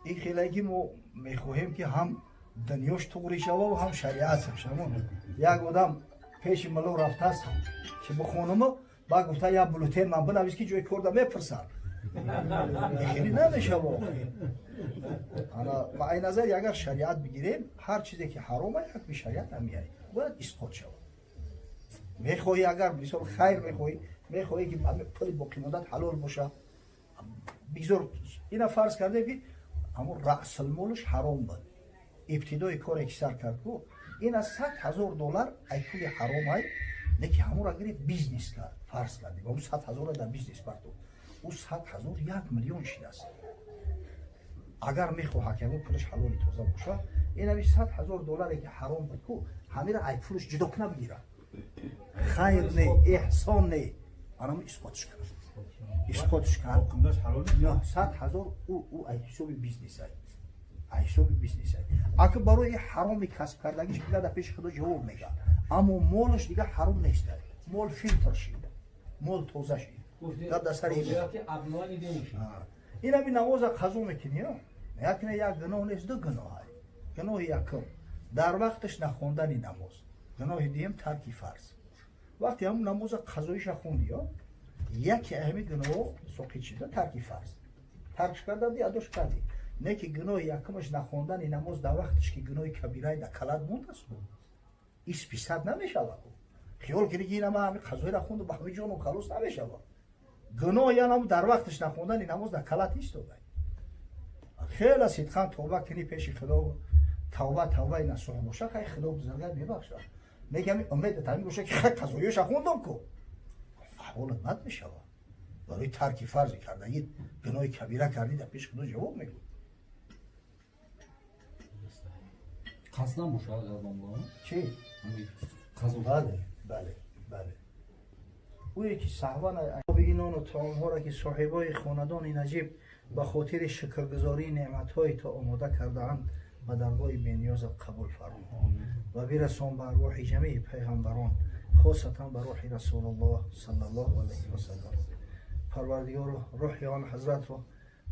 ин хеле ки мо мехоҳем ки ҳам дунёш туғри шава ва ҳам шариат шавон. Як одам пеши мулло рафтааст ки бихонуму, баъд гуфта: «Як бюллетен ман бинавис ки ҷои корда мепурсанд». Хеле намешава. Ана ай назари агар шариат бигирем, ҳар чизе ки ҳаром ай, ҳукми шариат ҳамияй, бояд исқот шавад. Мехоҳӣ, агар мисол хайр мехоҳӣ, мехоҳӣ ки пули боқимондат ҳалол боша, бигзор ина фарз кардем ки ҳамон раъсулмолаш ҳаром буд, ибтидои коре ки сар кард ку, ина 100 000 доллар ай пули ҳаром ай, лекин ҳамонро гирифт, бизнес кард, фарз кардем ҳамон 100 000-ро дар бизнес партофт, ӯ 100 000 1 миллион шидааст. Агар мехоҳад ки ҳамон пулаш ҳалоли тоза бошад, инами 100 000 долларе ки ҳаром буд ку, ҳамира ай пулаш ҷудо куна бигирад, хайр не, эҳсон не, анам исқотш кард, исқотш кард 900 000. Ӯ ай ҳисоби бизнес ай ҳисоби бизнес ай. Ака барои ҳароми касб кардагиш дига дар пеши худо ҷавоб мегӯяд, аммо молаш дига ҳаром нест, мол филтр шид, мол тоза шид. Гап дар сари ин ҳами намоза қазо мекунӣ, якне як гуноҳ нест, ду гуноҳ. Гуноҳи якум дар вақташ нахондани намоз, гуноҳи дуюм тарки фарз. Вақте ҳамун намоза қазоиша хунди, яке ҳами гуноҳо соқит шида, тарки фарз таркш карда буди, адош кардӣ. Не ки гуноҳи якумаш нахондани намоз дар вақташ ки гуноҳи кабирай дар калат мондааст, исписат намешавад. Хиёл кунӣ ки инама ҳами қазоира хунду ба ҳами ҷону халос намешавад. Гуноҳ янам дар вақташ нахондани намоз дар калат истодай. Хеле сидқан тавба кунӣ пеши худо, тавба тавбаи насӯҳ боша, хай худо бузургар мебахшад. Мегам умед таъмин боша ки хай қазоёша хондам ку. Аҳволат бад мешава. Барои тарки фарзи кардагӣ гуноҳи кабира кардӣ, дар пеши Худо ҷавоб мегӯ.
Қасдан боша гадон.
Чӣ?
Қазо.
Бале, бале, бале. Ӯе ки саҳван оби ин нону таомҳоро ки соҳибои хонадони наҷиб ба хотири шукргузории неъматҳои то омода кардаанд, ба даргоҳи бениёзат қабул фармо ва бирасон ба арвоҳи ҷамеи пайғамбарон, хосатан ба рӯҳи Расулуллоҳ саллаллоҳу алайҳи васаллам. Парвардигоро, рӯҳи он ҳазратро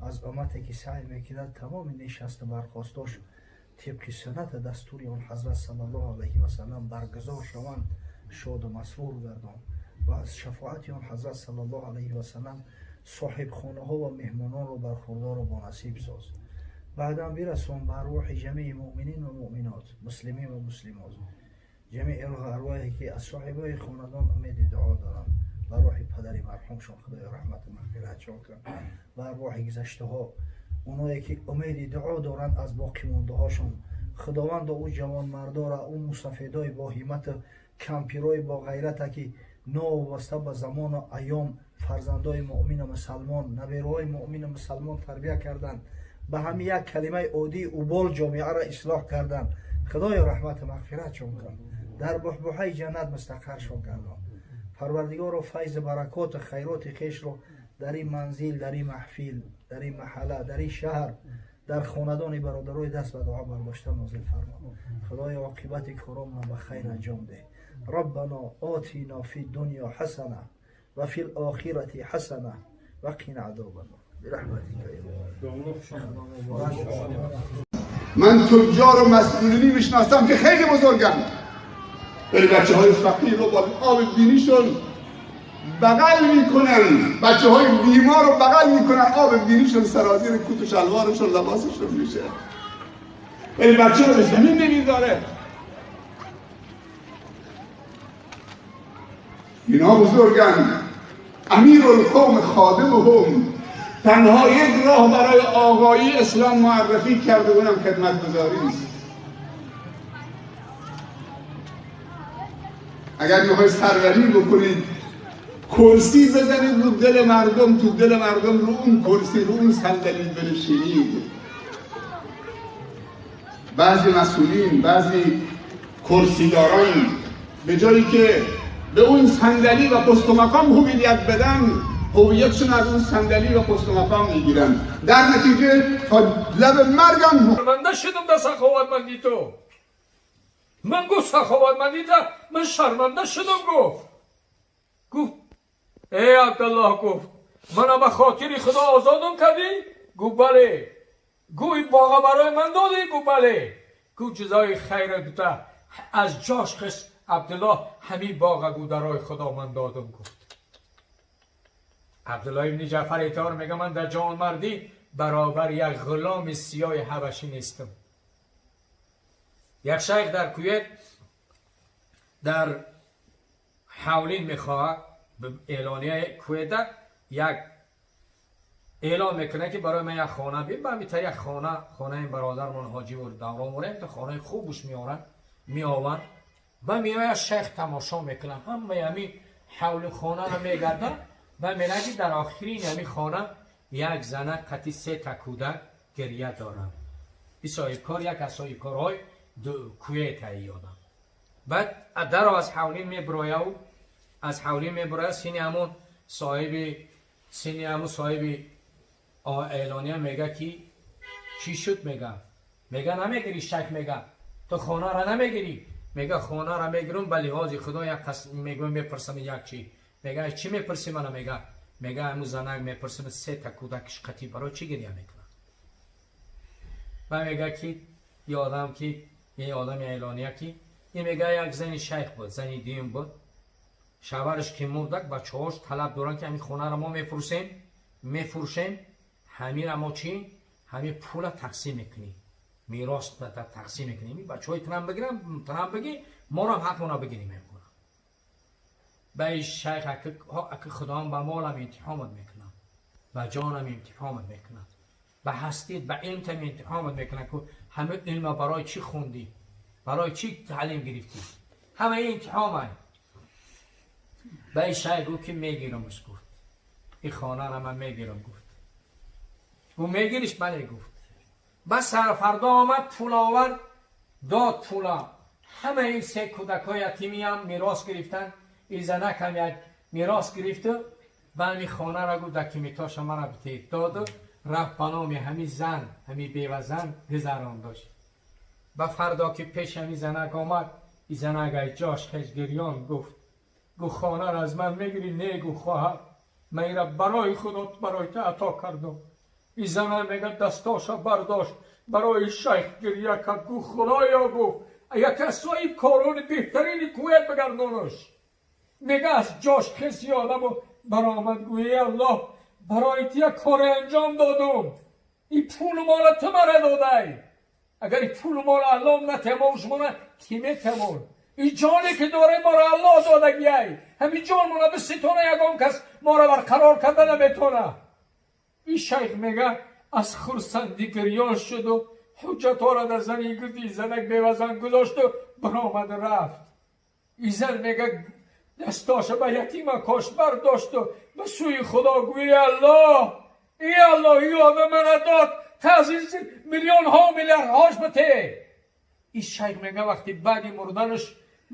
аз уммате ки саъй мекунад тамоми нишасту бархостош тибқи суннати дастури он ҳазрат саллаллоҳу алайҳи васаллам баргузор шаванд, шоду масрур гардон ва аз шафоати он ҳазрат саллаллоҳу алайҳи васаллам соҳибхонаҳо ва меҳмононро бархурдору бонасиб соз. Баъдан бирасон ба арвоҳи ҷамеи муъминин ва муъминот, муслимин ва муслимот, ҷамеи арвоҳе ки аз соҳибои хонадон умеди дуо доранд, ба рӯҳи падари марҳумшон Худои раҳмату мағфиратшон кун, ба арвоҳи гузаштаҳо, оное ки умеди дуо доранд аз боқимондаҳошон. Худовандо, ӯ ҷавонмардора, ӯ мусафедои бо ҳиммату кампирои бо ғайрата ки новобаста ба замону айём фарзандои муъмину мусалмон, набераҳои муъмину мусалмон тарбия карданд, ба ҳамин як калимаи оддии убол ҷомеаро ислоҳ карданд. Худоё, раҳмату мағфиратшон кун, дар буҳбуҳаи ҷаннат мустақаршон гардон. Парвардигоро, файзу баракоту хайроти хешро дар ин манзил, дар ин маҳфил, дар ин маҳалла, дар ин шаҳр, дар хонадони бародарои даст ба дуо бардошта нозил фармо. Худоё, оқибати коромонро ба хайр анҷом деҳ. Раббано отино фи дунё ҳасана ва фи лохирати ҳасана ва қина азобаннор бирахматика.
من تجار و مسئولینی میشناسم که خیلی بزرگن، ولی بچه های فقیر رو با آب بینیشون بغل میکنن، بچه های بیمار رو بغل میکنن، آب بینیشون سرازیر کت و شلوارشون لباسشون میشه، ولی بچه رو به زمین نمیذاره. اینا بزرگن. امیر القوم خادمهم. تنها یک راه برای آقایی اسلام معرفی کرده، اونم خدمتگزاری است. اگر میخوای سروری بکنید، کرسی بزنید رو دل مردم، تو دل مردم رو اون کرسی، رو اون صندلی بنشینید. بعضی مسئولین، بعضی کرسیداران به جایی که به اون صندلی و پست و مقام هویت بدن، هویتشون از اون صندلی و پست و مقام میگیرن، در نتیجه تا لب مرگم.
شرمنده شدم در سخاوتمندی تو. من گفت سخاوتمندی تا من شرمنده شدم. گفت ای عبدالله، گفت من به خاطر خدا آزادم کردی؟ گفت بله. گفت این باغ برای من دادی؟ گفت بله. گفت جزای خیر دوتا از جاش خس عبدالله همین باغ گو درای خدا من دادم. گفت عبدالله ابن جعفر ایتار میگه من در جوانمردی برابر یک غلام سیاه حبشی نیستم. یک شیخ در کویت در حولین میخواه اعلانیه کویت یک اعلان میکنه که برای من یک خانه بیم، به یک خانه، خانه این برادرمان حاجی و دوران وریم تا خانه خوبش میارن میآورن و میآید شیخ تماشا میکنه، همه همین حول خانه رو میگردن و میگه که در آخرین همین خانه یک زنه قطعی 3 تا کودک گریه دارن. این صاحبکار یک از صاحبکارهای کویت ایادم. بعد در از حولین میبرایه و از حولین میبرایه سینی همون صاحب، سینی همون صاحب اعلانیه میگه که چی شد؟ میگه نمیگیری شک، میگه تو خانه را نمیگیری؟ میگه خانه را میگیرم به لحاظ خدا یک قسم میگم میپرسم یک چی. میگه چی میپرسی منو؟ میگه همون زنک میپرسم 3 تا کودکش قطعی برای چی گریه میکنه؟ و میگه که یه آدم که یه آدم اعلانیه که این میگه یک زنی شیخ بود، زنی دیم بود، شوهرش که مردک بچه‌هاش طلب دارن که همین خونه رو ما میفروشیم، همین را ما چی؟ همین پول تقسیم میکنیم، میراث تقسیم میکنیم، این بچه‌های تنم بگیرن، تنم بگی ما رو هم حقمون بگیریم. میکنم به این شیخ اک خدا هم به مالم امتحانت میکنم، به جانم امتحانت میکنم، به هستید به علم تم امتحانت میکنم که همه علم برای چی خوندی، برای چی تعلیم گرفتی؟ Ҳама ин имтиҳон. Ба ин шайх гуфт, ки мегирамаш, гуфт. Ин хона ро ман мегирам, гуфт. Гуфт мегириш? Бале, гуфт. Бас фардо омад, пул овард, дод пула. Ҳама ин се кӯдакҳои ятимӣ ҳам мерос гирифтанд. Ин занак ҳам як мерос гирифту ба ҳамин хона ро гуфт, документоша мара битед. Доду рафт, ба номи ҳамин зан, ҳамин бевазан гузарон дошт. Ба фардо ки пеш ҳамин занак омад, ин занак ай ҷош хеш гирён гуфт. Гуфт хона ро аз ман мегирӣ? Не, гуфт, хоҳар, ман инро барои худо барои ту ато кардам. Ин зана мега дастоша бардошт, барои шайх гирья кард, гуфт худоё, гуфт яке аз соҳибкорони беҳтарини Кувайт бигардонаш. Мега аз ҷош хеси одаму баромад, гӯй эй Аллоҳ, барои ту як коре анҷом додум. Ин пулу мола ту мара додай. Агар ин пулу мола Аллоҳ натемон, шумона ки метемон? Ин ҷоне ки дорем, моро Аллоҳ додагиай. Ҳамин ҷонмона биситона, ягон кас моро барқарор карда наметона. Ин шайх мега аз хурсандӣ гирён шуду ҳуҷҷатҳоро дар зани гирди занак бевазан гузошту баромад, рафт. Ин зан мега дастоша ба ятима кош бардошту ба сӯи худо гӯй аллоҳ, эй Аллоҳ, ин одам мана дод, таъзиз миллионҳо миллиардҳош бите. Ин шайх мега вақти баъди мурданаш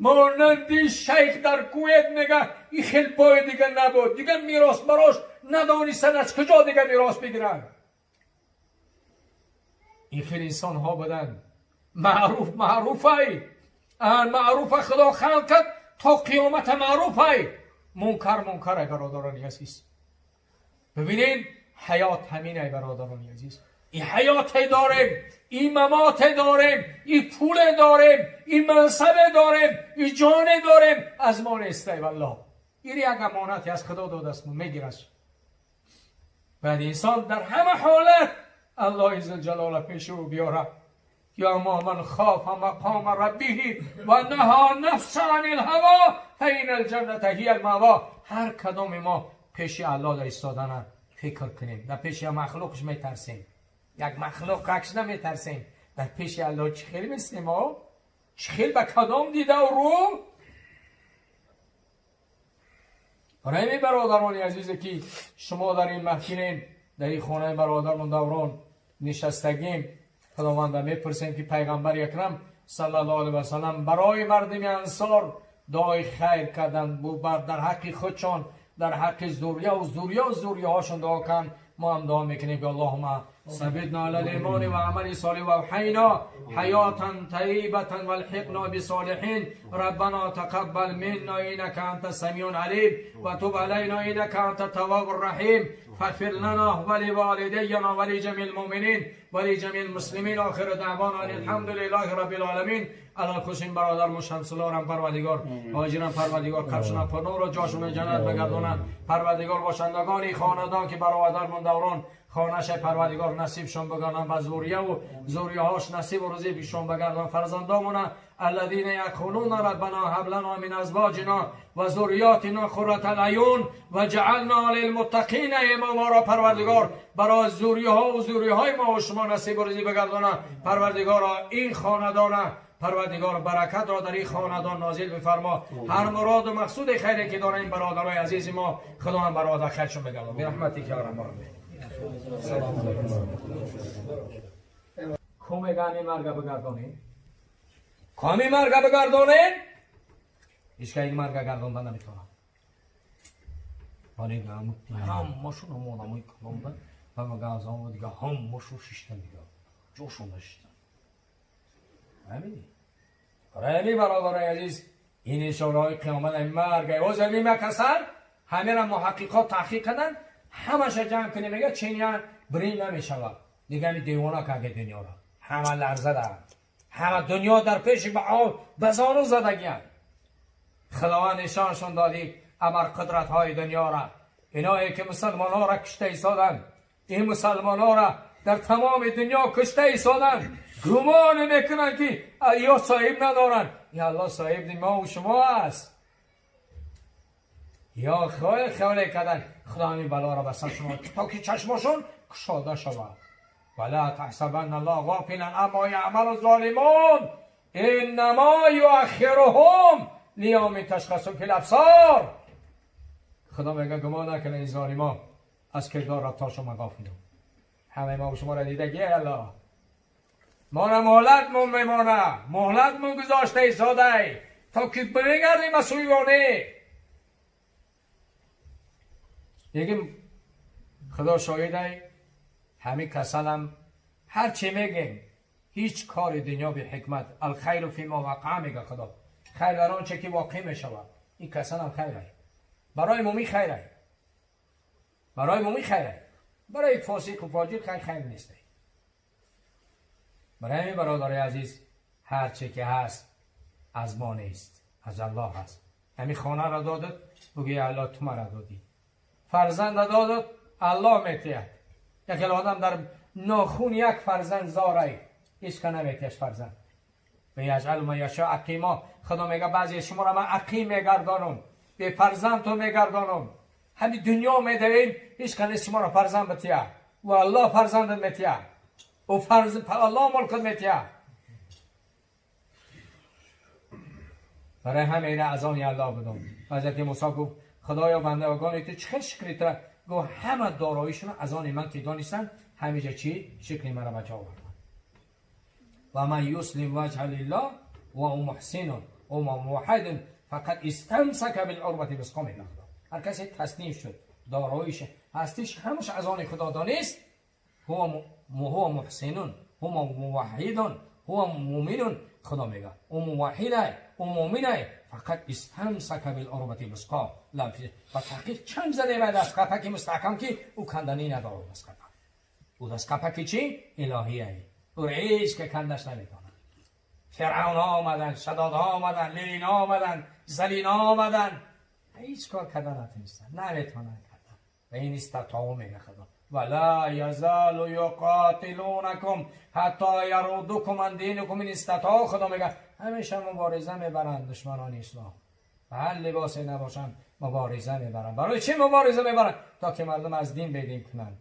монанди шайх дар Кувайт мега ин хел бой дига набуд. Дига мерос барош надонистан аз куҷо дига мерос бигиранд. Ин хел инсонҳо буданд. Маъруф маъруфай, маъруфа худо халқ кард, то қиёмата маъруфай. Мункар мункарай. Бародарони азиз, бибинед, ҳаёт ҳаминай. Бародарони азиз, ин ҳаёте дорем, ин мамоте дорем, ин пуле дорем, ин мансабе дорем, ин ҷоне дорем, аз мо нестай. Валлоҳ, ин як амонате аз худо додааст, мегираш. Баъд инсон дар ҳама ҳолат аллоҳи зулҷалола пеши ӯ биёрад. يا من خاف مقام ربه و نهى النفس عن الهوى فإن الجنة هي المأوى. هر کدام ما پیش الله در ایستادن فکر کنیم. در پیش مخلوقش میترسیم، یک مخلوق عکس نمیترسیم، در پیش الله چی خیلی مثل ما چی خیلی به کدام دیده و رو. برای می برادران عزیزی که شما در این محفلین، در این خانه برادران دوران نشستگیم، خداوند میپرسیم که پیغمبر اکرم صلی الله علیه و سلم برای مردم انصار دعای خیر کردن، در حق خودشان، در حق ذریه و ذریه و ذریه هاشون دعا کن. ما هم دعا میکنیم که اللهم ثبتنا على الايمان و عمل صالح و احینا حیاتا طیبة والحقنا بصالحین. ربنا تقبل منا انك انت السميع العليم وتب علينا انك انت التواب الرحيم. فاغفر لنا ولوالدينا ولجميع المؤمنين ولجميع المسلمين. آخر دعوانا الحمد لله رب العالمین. علی‌الخصوص این برادر مشمسلارم پروردگار، حاجیرم پروردگار، قبرشون پرنور و جاشون جنت بگردانند. پروردگار باشندگان خاندان که برادرمون دوران خانش پروردگار نصیبشون بگردان و ذریه و ذریه هاش نصیب و روزی بشون بگردان. فرزندامون الذين يقولون ربنا هب لنا من ازواجنا و ذریاتنا قرة اعین و جعلنا للمتقین اماما را پروردگار برای ذریه ها و ذریه های ما و شما نصیب و روزی بگردانند. پروردگار این خاندان پروردگار برکت را در این خاندان نازل بفرما. هر مراد و مقصود خیری که دارن این برادرای عزیز ما، خدا هم برادر خیرشون بگردان. برحمتک یا ارحم الراحمین. سلام علیکم. کو میگن این مرگ بگردانیم؟ کامی مرگ بگردانیم؟ هیچ این مرگ گرداندن نمیتونم. ولی همشون هم آدمای کلام بودن و مگه از آن دیگه همشون شیشتن، دیگه جوشون نشیشتن. همینی برای برادرای عزیز، این اشاره های قیامت، این مرگ او زمین مکسر همه را محققات تحقیق کردن. همش جمع کنیم میگه چینیان برین نمیشود دیگه. همین دیوانه که دنیا را همه لرزه دارن، همه دنیا در پیش به آب به زانو زدگیان. خداوند نشانشون دادی ابر قدرت های دنیا را، اینایی که مسلمان ها را کشته ایستادن، این مسلمان ها را در تمام دنیا کشته ایستادن، گمان میکنن که یا صاحب ندارن. یا الله صاحب ما و شما است. یا خیلی خیلی کردن، خدا همین بلا را بسر شما تا که چشماشون کشاده شود. ولا تحسبن الله غافلا عما یعمل الظالمون. انما یؤخرهم لیوم تشخص فی الابصار. خدا میگه گمان نکنه این ظالما از کردار رفتار شما غافلون. همه ما و شما را دیدگی الله ما را مهلت مون میمانه، مهلت مون گذاشته ایستاده تا که بگردیم از سوی وانه. دیگه خدا شاهده همه کسلم هر چی میگیم هیچ کار دنیا به حکمت الخیر فی ما وقع میگه خدا، خیر در آنچه که واقع میشود. این کسل هم خیره، برای مومی خیره، برای مومی خیره، برای فاسق و فاجر خیر خیر نیست. برای همین برادرای عزیز هر چه که هست از ما نیست، از الله هست. همین خانه را دادت بگی الله تو مرا دادی، فرزند را دادت الله میتید. یک آدم در ناخون یک فرزند زاره، هیچ که نمیتیش فرزند. و یجعل من یشاء عقیما. خدا میگه بعضی شما را من عقیم میگردانم، به فرزند تو میگردانم. همین دنیا میدویم هیچ که نیست شما را فرزند بتیه و الله فرزند میتیه و فرزند الله ملکت میتیه. برای همین از آن الله بدم. حضرت موسی گفت خدایا بندگان تو چه شکری تو؟ گفت همه داراییشون از آن من که دانستن همیشه چی؟ شکری مرا بچه آوردن. و من یسلم وجه لله و او محسن و موحد فقط استمسک بالعروة الوثقی. میگه خدا هر کسی تسلیم شد داراییش هستیش همش از آن خدا دانست، هو محسن هو موحد هو مؤمن. خدا میگه او موحد او مؤمن فقط استمسک بالعروة الوثقی. و تحقیق چند زده بعد از قپک مستحکم که او کندنی نداره. از قپک او از قپک چی؟ الهیه. او هیچ که کندش نمیتونه. فرعون ها آمدن، شداد ها آمدن، لین ها آمدن، زلین ها آمدن، هیچ کار کردن نتونستن، نمیتونن کردن. و این استطاعو میگه خدا ولا یزال یقاتلونکم حتی یردوکم عن دینکم این استطاعو. خدا میگه همیشه مبارزه میبرند دشمنان اسلام، و هر لباسی نباشن مبارزه میبرند. برای چی مبارزه میبرند؟ تا که مردم از دین بدین کنند.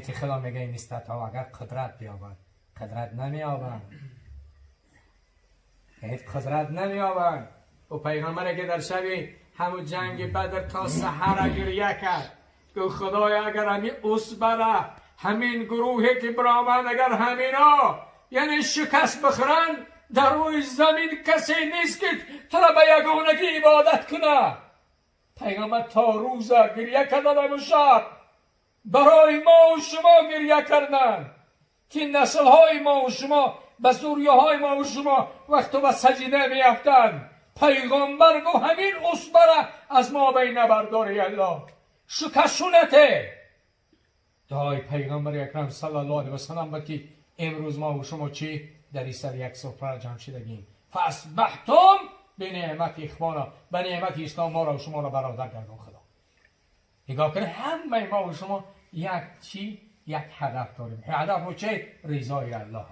که خدا میگه این استطاعو اگر قدرت بیابند، قدرت نمیابند، هیچ قدرت نمیابند. و پیغمبر که در شبی همون جنگ بدر تا سحر گریه کرد، گفت خدایا اگر همین عصبه همین گروهی که برآمد اگر همینا یعنی شکست بخورن در روی زمین کسی نیست که تو را به یگانگی عبادت کنه. پیغمبر تا روز گریه کردن همون شب برای ما و شما گریه کردن که نسل های ما و شما به ذریه های ما و شما وقت به سجده میافتند. پیغمبر گفت همین عصبه را از ما بین نبرداری الله شکستونته. دعای پیغمبر اکرم صلی الله علیه و سلم بود که امروز ما و شما چی در این سر یک سفره جمع شدگیم. فاصبحتم به نعمت اخوانا، به نعمت اسلام ما را و شما را برادر گردان خدا. نگاه کنید همه ما و شما یک چی، یک هدف داریم. هدف و چه؟ رضای الله.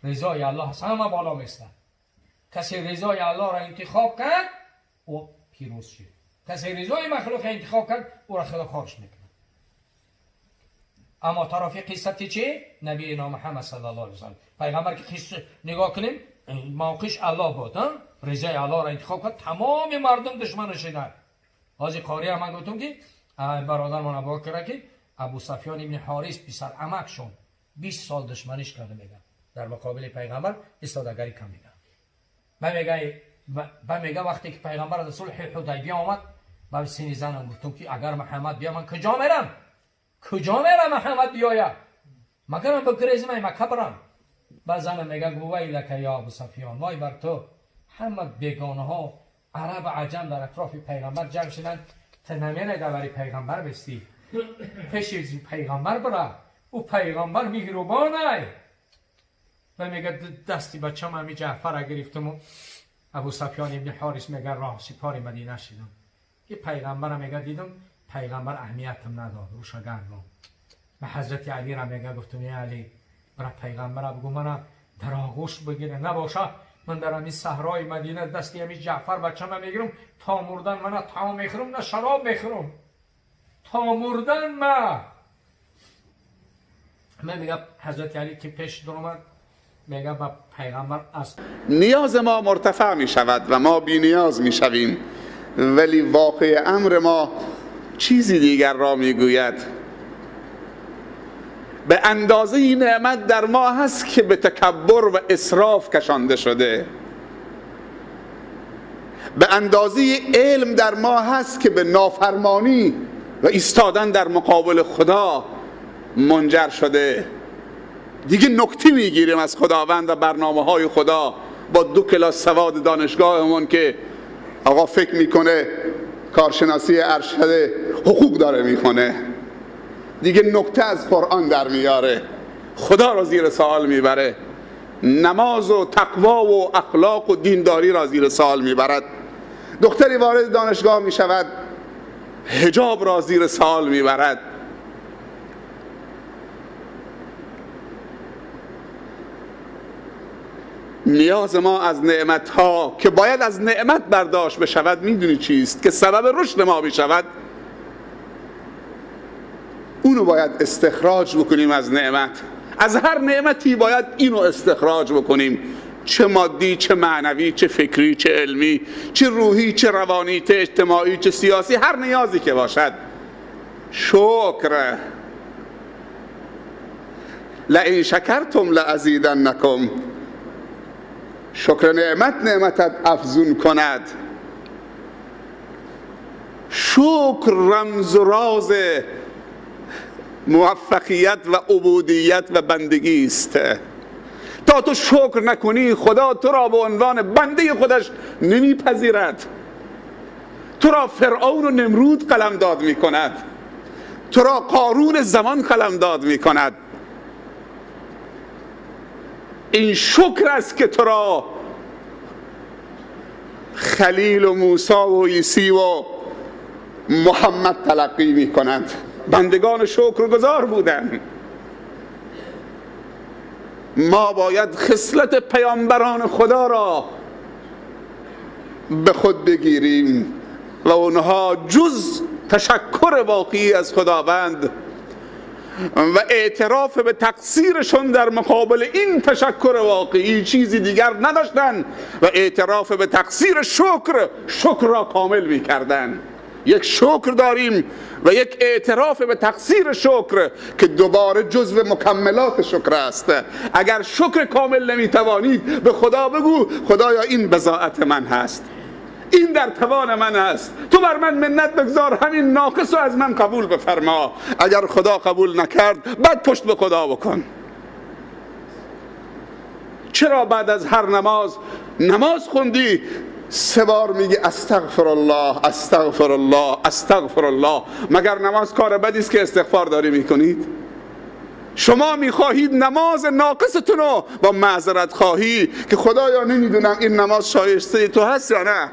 رضای الله همه بالا میسته. کسی رضای الله را انتخاب کرد او پیروز شد. کسی رضای مخلوق انتخاب کرد او را خدا خارج میکنه. اما طرف قصه چی؟ نبی محمد صلی الله علیه و سلم پیغمبر که قصه نگاه کنیم موقعش الله بود، رضای الله را انتخاب کرد، تمام مردم دشمن شدند. حاجی قاری هم من گفتم که برادر من ابوبکر که ابو سفیان ابن حارث پسر عمکشون 20 سال دشمنیش کرده میگن در مقابل پیغمبر ایستادگری کم میگن. و میگه وقتی که پیغمبر در صلح حدیبیه آمد به سینه زنم گفتم که اگر محمد بیا من کجا میرم؟ کجا میرم محمد بیاید؟ مگر من بگریزم مکه برم؟ بعد زنم میگه ویلک یا ابو سفیان، وای بر تو، همه بیگانه ها عرب عجم در اطراف پیغمبر جمع شدن، تو نمیره برای پیغمبر بستی، پیش پیغمبر برا، او پیغمبر مهربانه. و میگه دستی بچم همی جعفر گرفتم و ابو سفیان ابن حارث میگه راه سپار مدینه شدم. که پیغمبر میگه دیدم پیغمبر اهمیتم نداد، روش گردم. به حضرت علی را میگه گفتم ای علی برا پیغمبر بگو من در آغوش بگیره، نباشه من در همین صحرای مدینه دستی همی جعفر بچم میگیرم تا مردن، من نه طعام میخورم نه شراب میخورم تا مردن. من میگه حضرت علی که پیش در اومد میگه با پیغمبر از
نیاز ما مرتفع می شود و ما بی نیاز می شویم، ولی واقع امر ما چیزی دیگر را می گوید. به اندازه این نعمت در ما هست که به تکبر و اسراف کشانده شده، به اندازه علم در ما هست که به نافرمانی و ایستادن در مقابل خدا منجر شده. دیگه نکته میگیریم از خداوند و برنامه های خدا با 2 کلاس سواد دانشگاهمون که آقا فکر میکنه کارشناسی ارشد حقوق داره میخونه، دیگه نکته از قرآن در میاره، خدا را زیر سوال میبره، نماز و تقوا و اخلاق و دینداری را زیر سوال میبرد. دختری وارد دانشگاه میشود، حجاب را زیر سوال میبرد. نیاز ما از نعمتها که باید از نعمت برداشت بشود میدونی چیست که سبب رشد ما میشود؟ اونو باید استخراج بکنیم از نعمت. از هر نعمتی باید اینو استخراج بکنیم، چه مادی، چه معنوی، چه فکری، چه علمی، چه روحی، چه روانی، چه اجتماعی، چه سیاسی، هر نیازی که باشد. شکر. لئن شکرتم لازیدنکم. شکر نعمت نعمتت افزون کند. شکر رمز و راز موفقیت و عبودیت و بندگی است. تا تو شکر نکنی خدا تو را به عنوان بنده خودش نمیپذیرد. تو را فرعون و نمرود قلمداد میکند، تو را قارون زمان قلمداد میکند. این شکر است که تو را خلیل و موسی و عیسی و محمد تلقی میکنند. بندگان شکرگزار بودند. ما باید خصلت پیامبران خدا را به خود بگیریم و اونها جز تشکر واقعی از خداوند و اعتراف به تقصیرشون در مقابل این تشکر واقعی چیزی دیگر نداشتن و اعتراف به تقصیر شکر را کامل می‌کردن. یک شکر داریم و یک اعتراف به تقصیر شکر که دوباره جزو مکملات شکر است. اگر شکر کامل نمیتوانید به خدا بگو خدایا این بضاعت من هست، این در توان من است، تو بر من منت بگذار، همین ناقص رو از من قبول بفرما. اگر خدا قبول نکرد بعد پشت به خدا بکن. چرا بعد از هر نماز خوندی 3 بار میگی استغفر الله استغفر الله استغفر الله؟ مگر نماز کار بدی است که استغفار داری میکنید؟ شما میخواهید نماز ناقصتون رو با معذرت خواهی که خدایا نمیدونم این نماز شایسته تو هست یا نه،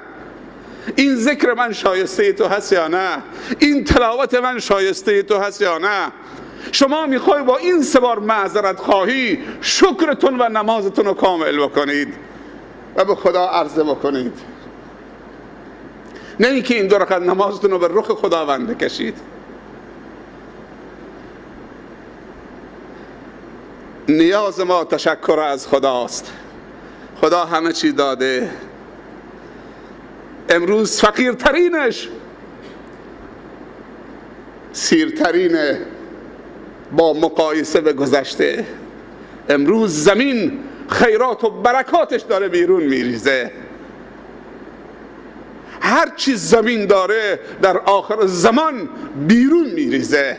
این ذکر من شایسته تو هست یا نه، این تلاوت من شایسته تو هست یا نه. شما میخوای با این 3 بار معذرت خواهی شکرتون و نمازتون رو کامل بکنید و به خدا عرضه بکنید، نه اینکه این 2 رکعت نمازتون رو به رخ خداوند بکشید. نیاز ما تشکر از خداست. خدا همه چی داده. امروز فقیرترینش سیرترینه با مقایسه به گذشته. امروز زمین خیرات و برکاتش داره بیرون میریزه. هر چیز زمین داره در آخر زمان بیرون میریزه.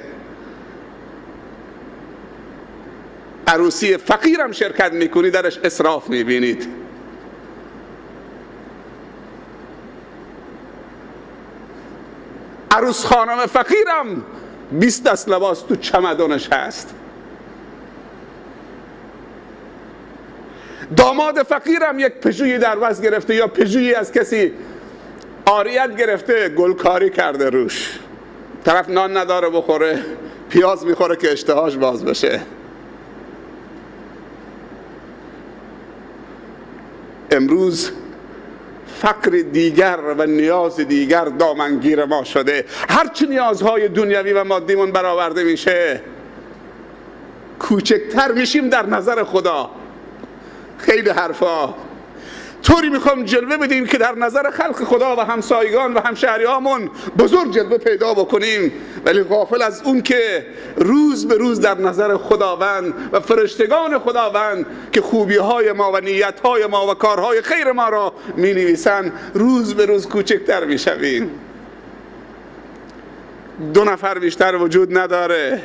عروسی فقیرم شرکت میکنی درش اسراف میبینید. عروس خانم فقیرم 20 دست لباس تو چمدانش هست. داماد فقیرم یک پژویی در وز گرفته یا پژویی از کسی عاریت گرفته، گلکاری کرده روش. طرف نان نداره بخوره، پیاز میخوره که اشتهاش باز بشه. امروز فقر دیگر و نیاز دیگر دامنگیر ما شده. هرچی نیازهای دنیوی و مادیمون برآورده میشه کوچکتر میشیم در نظر خدا. خیلی حرفا. طوری میخوام جلوه بدیم که در نظر خلق خدا و همسایگان و همشهریامون بزرگ جلوه پیدا بکنیم، ولی غافل از اون که روز به روز در نظر خداوند و فرشتگان خداوند که خوبیهای ما و نیتهای ما و کارهای خیر ما را مینویسند، روز به روز کوچکتر میشویم. 2 نفر بیشتر وجود نداره.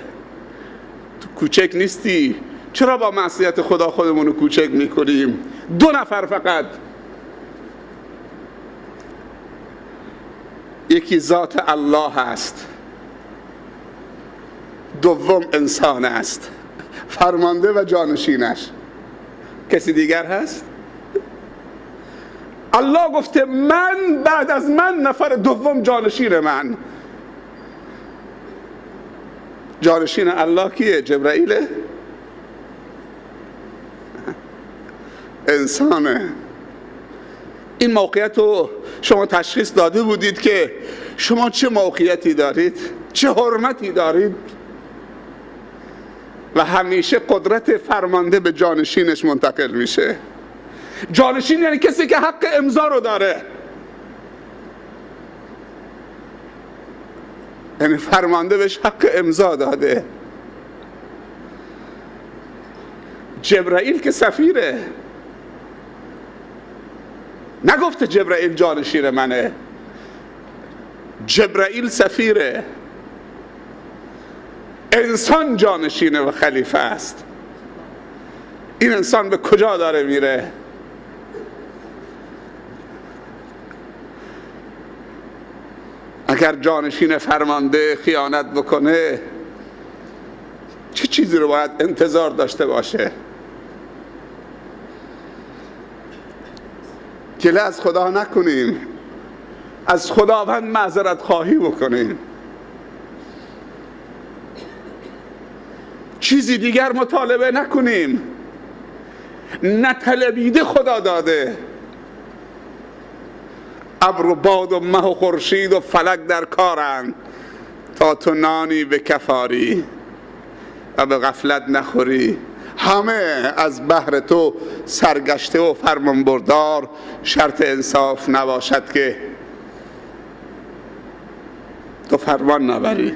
تو کوچک نیستی، چرا با معصیت خدا خودمون رو کوچک میکنیم؟ 2 نفر فقط. یکی ذات الله است، دوم انسان است، فرمانده و جانشینش. کسی دیگر هست؟ الله گفته من بعد از من نفر دوم جانشین من. جانشین الله کیه؟ جبرائیله؟ انسانه. این موقعیت رو شما تشخیص داده بودید که شما چه موقعیتی دارید، چه حرمتی دارید، و همیشه قدرت فرمانده به جانشینش منتقل میشه. جانشین یعنی کسی که حق امضا رو داره، یعنی فرمانده بهش حق امضا داده. جبرائیل که سفیره، نگفته جبرائیل جانشین منه، جبرائیل سفیره. انسان جانشینه و خلیفه است. این انسان به کجا داره میره؟ اگر جانشین فرمانده خیانت بکنه چه چیزی رو باید انتظار داشته باشه؟ گله از خدا نکنیم، از خداوند معذرت خواهی بکنیم. چیزی دیگر مطالبه نکنیم. نطلبیده خدا داده. ابر و باد و مه و خورشید و فلک در کارند تا تو نانی به کفاری و به غفلت نخوری. همه از بهر تو سرگشته و فرمانبردار. شرط انصاف نباشد که تو فرمان نبری.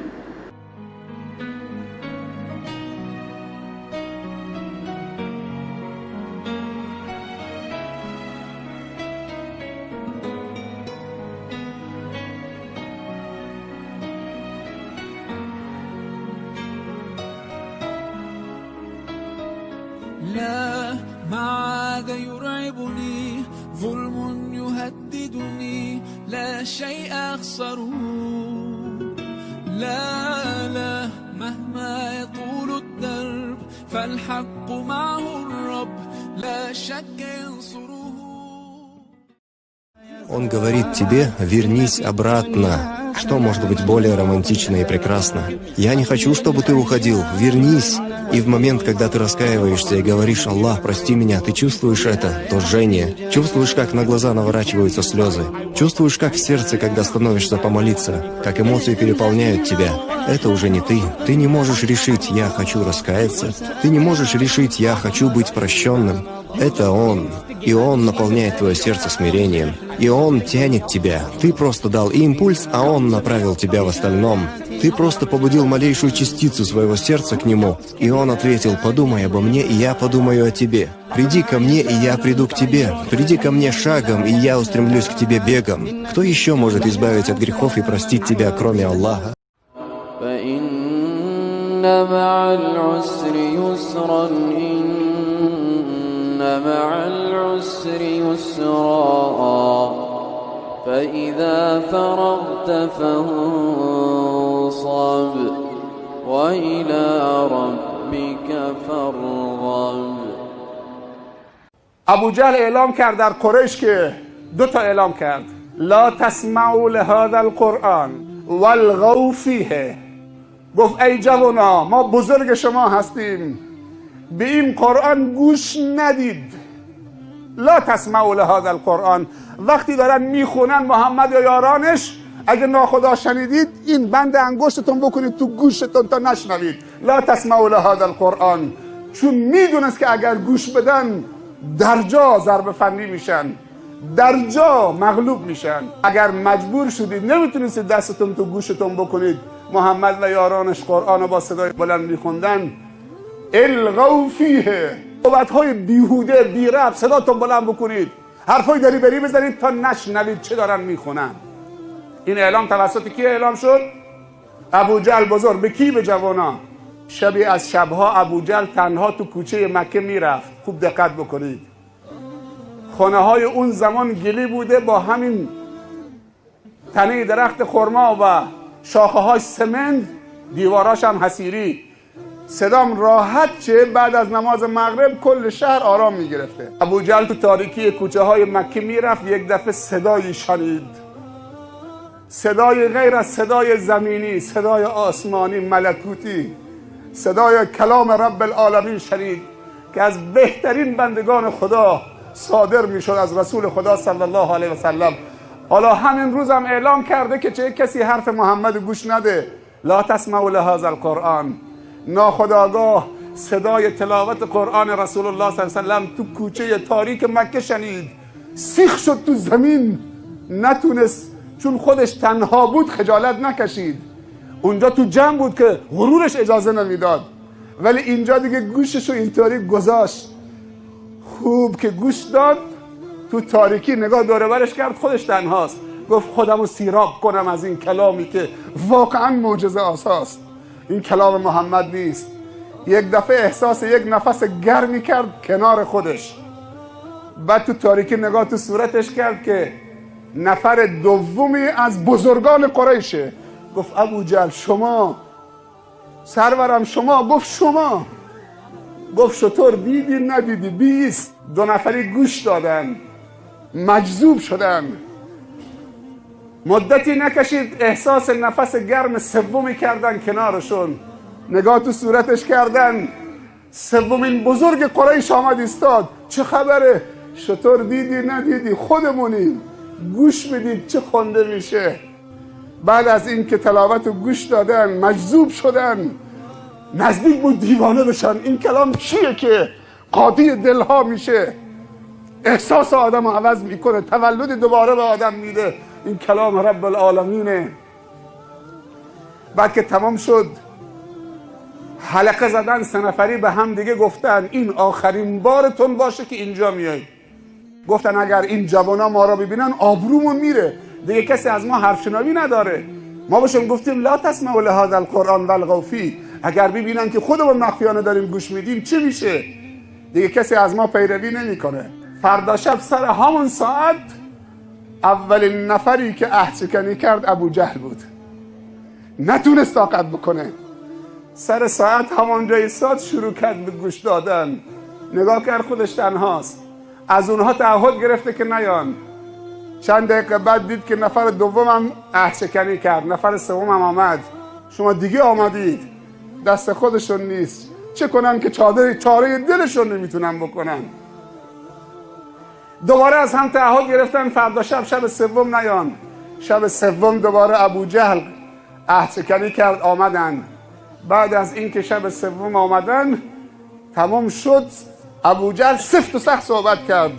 لا ما عاد يرعبني ظلم يهددني لا شيء أخسره. لا لا مهما يطول الدرب فالحق معه الرب لا شك ينصره.
Он говорит тебе: вернись обратно. Что может быть более романтично и прекрасно? Я не хочу, чтобы ты уходил. Вернись. И в момент, когда ты раскаиваешься и говоришь: «Аллах, прости меня», ты чувствуешь это, то жжение. Чувствуешь, как на глаза наворачиваются слезы. Чувствуешь, как в сердце, когда становишься помолиться, как эмоции переполняют тебя. Это уже не ты. Ты не можешь решить: «Я хочу раскаяться». Ты не можешь решить: «Я хочу быть прощенным». Это Он. И Он наполняет твое сердце смирением. И Он тянет тебя. Ты просто дал импульс, а Он направил тебя в остальном. Ты просто побудил малейшую частицу своего сердца к Нему. И Он ответил: «Подумай обо мне, и я подумаю о тебе. Приди ко мне, и я приду к тебе. Приди ко мне шагом, и я устремлюсь к тебе бегом». Кто еще может избавить от грехов и простить тебя, кроме Аллаха?
مع العسر يسرا فإذا فرغت فانصب وإلى ربك فارغب.
ابو جهل اعلام کرد در قریش که 2 تا اعلام کرد: لا تسمعوا لهذا القرآن والغوا فیه. گفت ای جوانا، ما بزرگ شما هستیم، به این قرآن گوش ندید. لا تسمعوا لهذا القرآن. وقتی دارن میخونن محمد یا یارانش، اگه ناخدا شنیدید این بند انگشتتون بکنید تو گوشتون تا نشنوید. لا تسمعوا لهذا القرآن. چون میدونست که اگر گوش بدن در جا ضرب فنی میشن، در جا مغلوب میشن. اگر مجبور شدید نمیتونستید دستتون تو گوشتون بکنید، محمد و یارانش قرآن رو با صدای بلند میخوندن، الغوا فیه، صحبت‌های بیهوده بی ربط صداتون بلند بکنید، حرفای دری بری بزنید تا نشنوید چه دارن میخونن. این اعلام توسط کی اعلام شد؟ ابوجهل بزرگ. به کی؟ به جوانا. شبی از شبها ابوجهل تنها تو کوچه مکه میرفت. خوب دقت بکنید، خانه های اون زمان گلی بوده، با همین تنه درخت خرما و شاخه های سمنت، دیواراش هم حصیری. صدام راحت چه بعد از نماز مغرب کل شهر آرام میگرفته. ابوجهل تو تاریکی کوچه های مکه میرفت، یک دفعه صدایی شنید، صدای غیر از صدای زمینی، صدای آسمانی ملکوتی، صدای کلام رب العالمین شنید که از بهترین بندگان خدا صادر میشد، از رسول خدا صلی الله علیه و سلم. حالا همین روز هم اعلام کرده که چه کسی حرف محمد گوش نده، لا تسمعوا لهذا القرآن. ناخودآگاه صدای تلاوت قرآن رسول الله صلی الله علیه و سلم تو کوچه تاریک مکه شنید، سیخ شد تو زمین، نتونست، چون خودش تنها بود خجالت نکشید. اونجا تو جمع بود که غرورش اجازه نمیداد، ولی اینجا دیگه گوششو اینطوری گذاشت، خوب که گوش داد، تو تاریکی نگاه دور برش کرد، خودش تنهاست. گفت خودمو سیراب کنم از این کلامی که واقعا معجزه آساست، این کلام محمد نیست. یک دفعه احساس یک نفس گرمی کرد کنار خودش، بعد تو تاریکی نگاه تو صورتش کرد که نفر دومی از بزرگان قریشه. گفت ابوجهل شما، سرورم شما. گفت شما. گفت شطور دیدی ندیدی؟ 20. دو نفری گوش دادن، مجذوب شدن. مدتی نکشید احساس نفس گرم سومی کردن کنارشون، نگاه تو صورتش کردن. سومین بزرگ قریش آمد ایستاد. چه خبره؟ شطور دیدی ندیدی؟ خودمونی، گوش بدید چه خونده میشه. بعد از این که تلاوت رو گوش دادن، مجذوب شدن، نزدیک بود دیوانه بشن. این کلام چیه که قاضی دلها میشه، احساس آدم رو عوض میکنه، تولد دوباره به آدم میده. این کلام رب العالمینه. بعد که تمام شد، حلقه زدن سه نفری به هم دیگه، گفتن این آخرین بارتون باشه که اینجا میایید. گفتن اگر این جوانا ما را ببینن آبرومون میره، دیگه کسی از ما حرف شنوی نداره. ما بهشون گفتیم لا تسمعوا لهذا القرآن والغوا فیه، اگر ببینن که خودمون مخفیانه داریم گوش میدیم چه میشه، دیگه کسی از ما پیروی نمیکنه. فردا شب سر همون ساعت اولین نفری که عهد شکنی کرد ابو جهل بود. نتونست طاقت بکنه. سر ساعت همون جای ساعت شروع کرد به گوش دادن. نگاه کرد خودش تنهاست، از اونها تعهد گرفته که نیان. چند دقیقه بعد دید که نفر دومم عهد شکنی کرد، نفر سومم آمد. شما دیگه آمدید، دست خودشون نیست، چه کنن که چاره دلشون نمیتونن بکنن. دوباره از هم تعهد گرفتن فردا شب، شب سوم نیان. شب سوم دوباره ابو جهل عهد شکنی کرد، آمدن. بعد از اینکه شب سوم آمدن تمام شد، ابو جهل سفت و سخت صحبت کرد.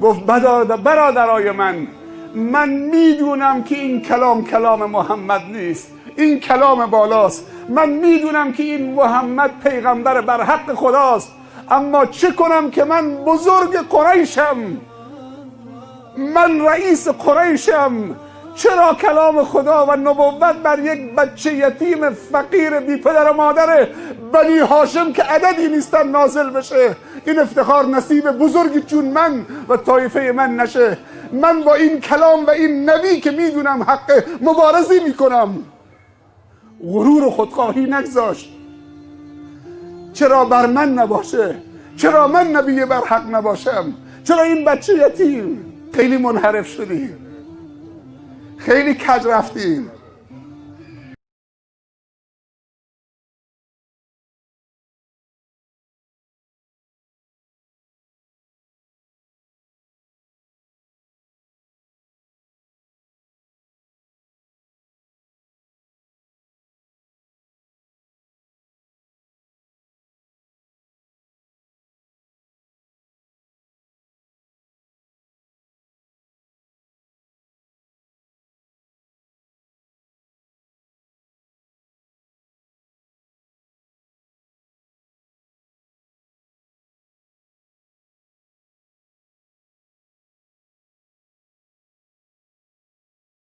گفت برادرای من میدونم که این کلام کلام محمد نیست، این کلام بالاست. من میدونم که این محمد پیغمبر بر حق خداست، اما چه کنم که من بزرگ قریشم، من رئیس قریشم. چرا کلام خدا و نبوت بر یک بچه یتیم فقیر بی پدر و مادر بنی هاشم که عددی نیستن نازل بشه؟ این افتخار نصیب بزرگی چون من و طایفه من نشه. من با این کلام و این نبی که میدونم حق مبارزی میکنم. غرور و خودخواهی نگذاشت. چرا بر من نباشه؟ چرا من نبی بر حق نباشم؟ چرا این بچه یتیم؟ خیلی منحرف شدیم، خیلی کج رفتیم.